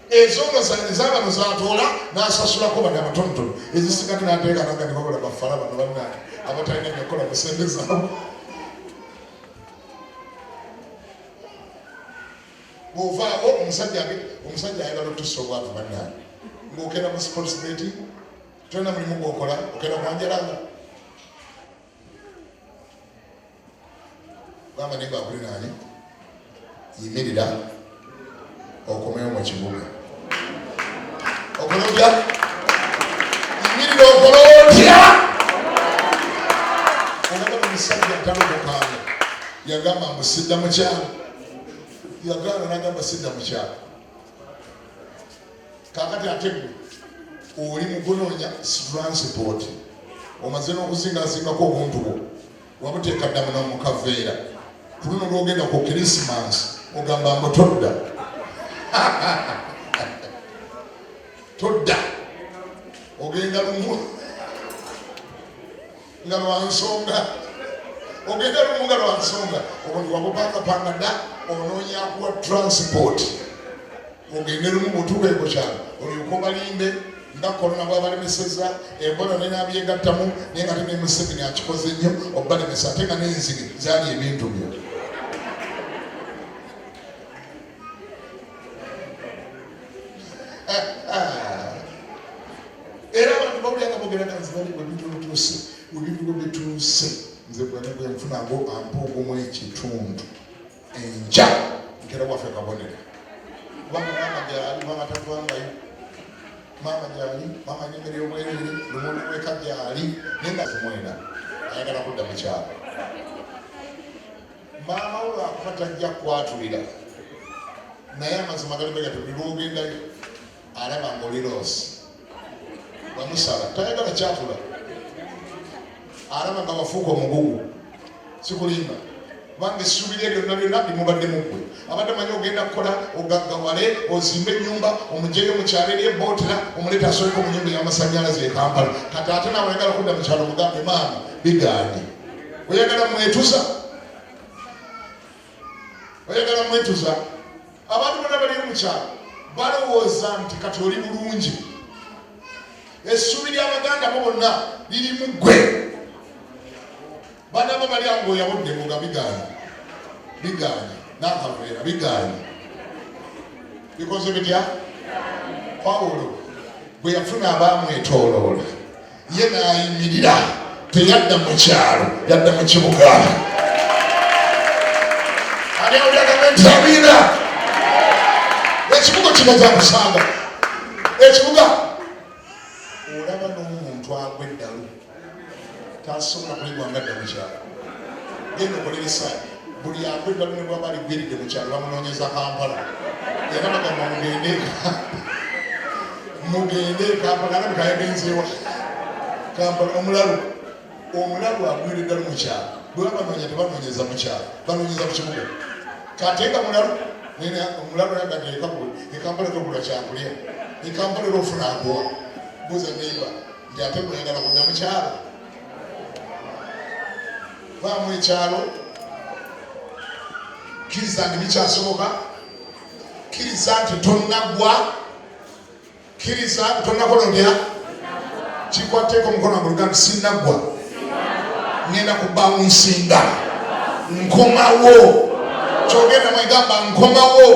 B: Ezo nga ezabano zatoola n'asasulako bano abatonotono, ezisigadde n'ateeka naga ne babula bafala bano bannange abatalina byakukola mu ssente zaabwe. Bw'ovaawo omusajja ayagala otussa obwavu bannange, ng'okenda mu sports betting, tolina mulimu gw'okola, okenda kwanjalanga. Gamba naye bwakulinaanye, yimirira okomewo mu kibuga. Okole otya? Yimirira okole otya? Olaba omusajja Omusajja atalokokanga yagamba mbu sidda mu kyalo, yagaana n'agamba sidda mu kyalo. Kakati ate gwe oli mu kunoonya transport, omaze n'okuzingazingako obuntu bwo, wabuteeka dda muno mu kaveera. Ku luno lwogenda ku Kirisimansi ogamba mbu todda todda, ogenda lumu nga lwansonga, ogenda lumu nga lwansonga, obuntu wabupangapanga dda, onoonya kuwa transport ogende lumu bwotuuka ku kyalo olyoke obalimbe nga korona bwabalemeseza ebola nenabyegattamu, naye nga ate ne Museveni akikoze nnyo obalemesa, ate nga n'enzige zaali ebintu byo. Era abantu bawulira nga bogera nga nze bali bwebintu bituuse, bwebintu bwe bituuse, nze bwene bwe nfuna ngo ampa ogumu ekitundu enkya nkera waffe kabonero, kubanga maama gyali, maama tavangayo, maama gyali, maama alina emmere y'obwereere, lumonde weka gyali, naye nga tumwena ayagala kudda mu kyalo. Maama wo lwakuba tajja kwatulira, naye amazima gali bwe gati, buli lw'ogendayo alaba ng'oli loosi, wamusala tayagala kyatula, alaba nga wafuuka omugugu. Sikulimba, kubanga essuubi lye lyonna lyonna limubadde mu ggwe. Abadde manyi ogenda kukola ogaggawale, ozimbe ennyumba, omugyeyo mu kyalo eri ebootera, omuleeta asoleko mu nyumba ey'amasannyalaze e Kampala. Kati ate naawe oyagala kudda mu kyalo, mugambe maama bigaanye. Oyagala mwetuza, oyagala mwetuza. Abantu bonna bali mu kyalo balowooza nti kati oli bulungi. Essuubi ly'abaganda bo bonna liri mu ggwe. Banaba bali awo ng'oyabudde nga bigaanye, bigaanye, n'akaveera bigaanye, bikoze bitya? Pawulo bwe yafuna abaamwetooloola ye n'ayimirira, teyadda mu kyalo, yadda mu kibuga. Ani awulira gavumenti? Amiina. Ekibuga kino kyakusanga ekibuga, olaba n'omuntu agwa eddalu tasobola kuligwa nga dda mu kyalo. Genda okolera esaani, buli agwa eddalu ne bwaba aligwiridde mu kyalo bamunoonyeza Kampala, era bagamba mugende mugende e Kampala, alabika yagenzeewa Kampala. Omulalu, omulalu agwira eddalu mu kyalo, bwe babanoonya tebanoonyeza mu kyalo, banoonyeza mu kibuga. Kate nga mulalu, omulalu yaga nti e Kampala togula kyakulya, e Kampala era ofuna akuwa. Buuza neiba nti ate gweyagala kudda mu kyalo, vaamu ekyalo, kkiriza nti bikyasoboka, kkiriza nti tonnagwa, kkiriza tonnakola otya, kikwatteeko omukono wange oluganda, sinnaggwa, ngenda kubawunsinga, nkomawo. Kyogenda mwegamba nkomawo,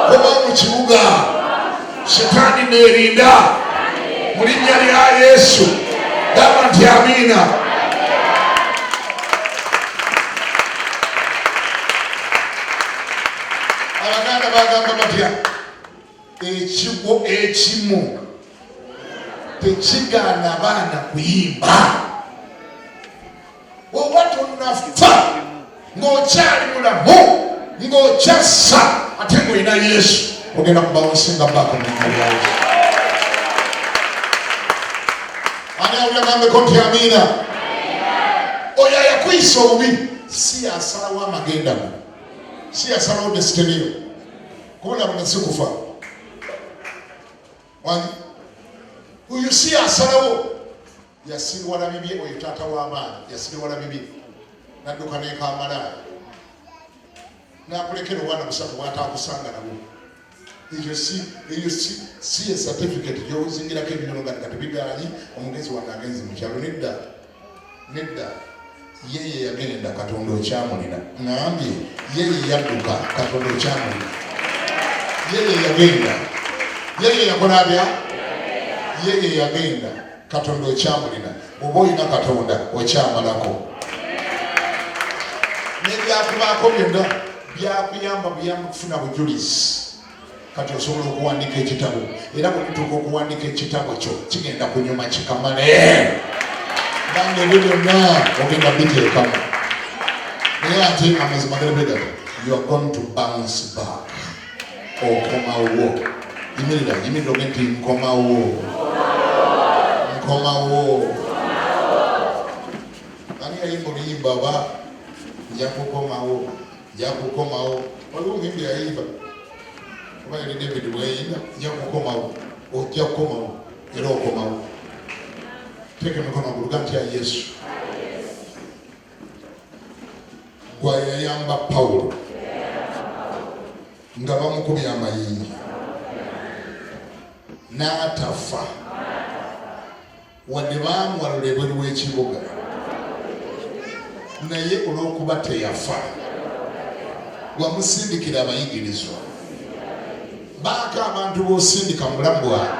B: komawo mu kibuga. Setaani neerinda mu linnya lya Yesu. Gamba nti amiina. Abaganda bagamba batya? Ekigwo ekimu tekigaana baana kuyimba. Oba tonnafa ng'okyali mulamu, ng'okyassa, ate ng'olina Yesu, ogenda kubawunsinga baako mu linnya lya Yesu. Ani awulira gambeko nti amiina? Oyo ayakuyisa obubi si yasalawo amagenda go, si yasalawo desitini yo, kubonabona si kufa. Wangi oyo si yasalawo, yasiriwala bibye. Oyo taata w'abaana yasiriwala bibye, nadduka nekamalaaya, nakulekera obwana busatu bwatakusanga nabwo. Ekyo si eyo si si ye certificate gy'ozingirako ebinyono nga kati bigaanyi, omugenzi wange agenze mu kyalo. Nedda, nedda, ye ye yagenda, Katonda okyamulina. Ŋambye ye ye yadduka, Katonda okyamulina. Ye ye yagenda, ye ye yakola atya? Ye ye yagenda, Katonda okyamulina. Bw'oba olina Katonda okyamalako, n'ebyakubaako byonna byakuyamba buyamba kufuna bujulizi. Kati osobola okuwandika ekitabo, era bwelituuka okuwandika ekitabo kyo kigenda kunyuma kikamale, banga ebyo byonna ogenda biteekamu. Naye ate amazima gali bwe gati, you are going to bounce back. Okomawo. Yimirira, yimirira oge nti nkomawo. Nkomawo. Ani yayimba oluyimba oba nja kukomawo, nja kukomawo. Waliwo omuyimbi yayimba oba yali David bweyayimba nja kukomawo, ojja kukomawo era okomawo. Teeka emikono guluga nti ya Yesu. Gwa yayamba Pawulo nga bamukubye amayinja n'atafa wadde baamuwalula ebweru w'ekibuga, naye olw'okuba teyafa wamusindikira abayigirizwa. Baako abantu b'osindika mu bulamu bwange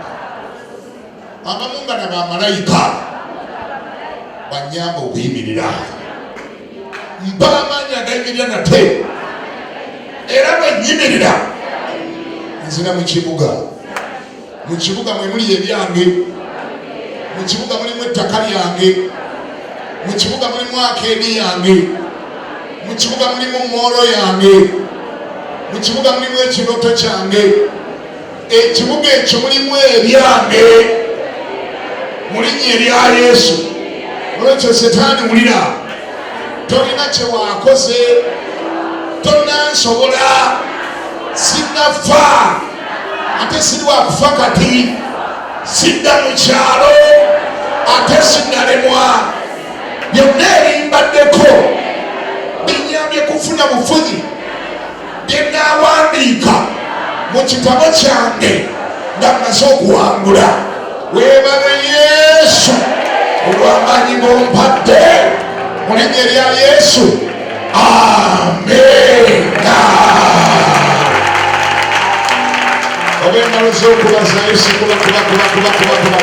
B: abamu nga na bamalayika banyamba okuyimirira. Mpa amaanyi agayimirira nate, era bwe nyimirira nzira mu kibuga. Mu kibuga mwe muli ebyange, mu kibuga mulimu ettaka lyange, mu kibuga mulimu akeedi yange, mu kibuga mulimu moolo yange, mu kibuga mulimu ekirooto kyange. Ekibuga ekyo mulimu ebyange mu linnya erya Yesu. Olwekyo Setaani wulira, tolina kye waakoze, tonansobola, sinnafa ate siri wakufa kati, sidda mu kyalo ate sinnalemwa. Byonna ebimbaddeko binyambye kufuna bufunyi bye nnaawandiika mu kitabo kyange nga mmaze okuwangula. Weebale Yesu olw'amaanyi g'ompadde mu linnya erya Yesu, amiina. Oba engalo z'okubaza Yesu, kuba kuba kuba kuba kuba kuba.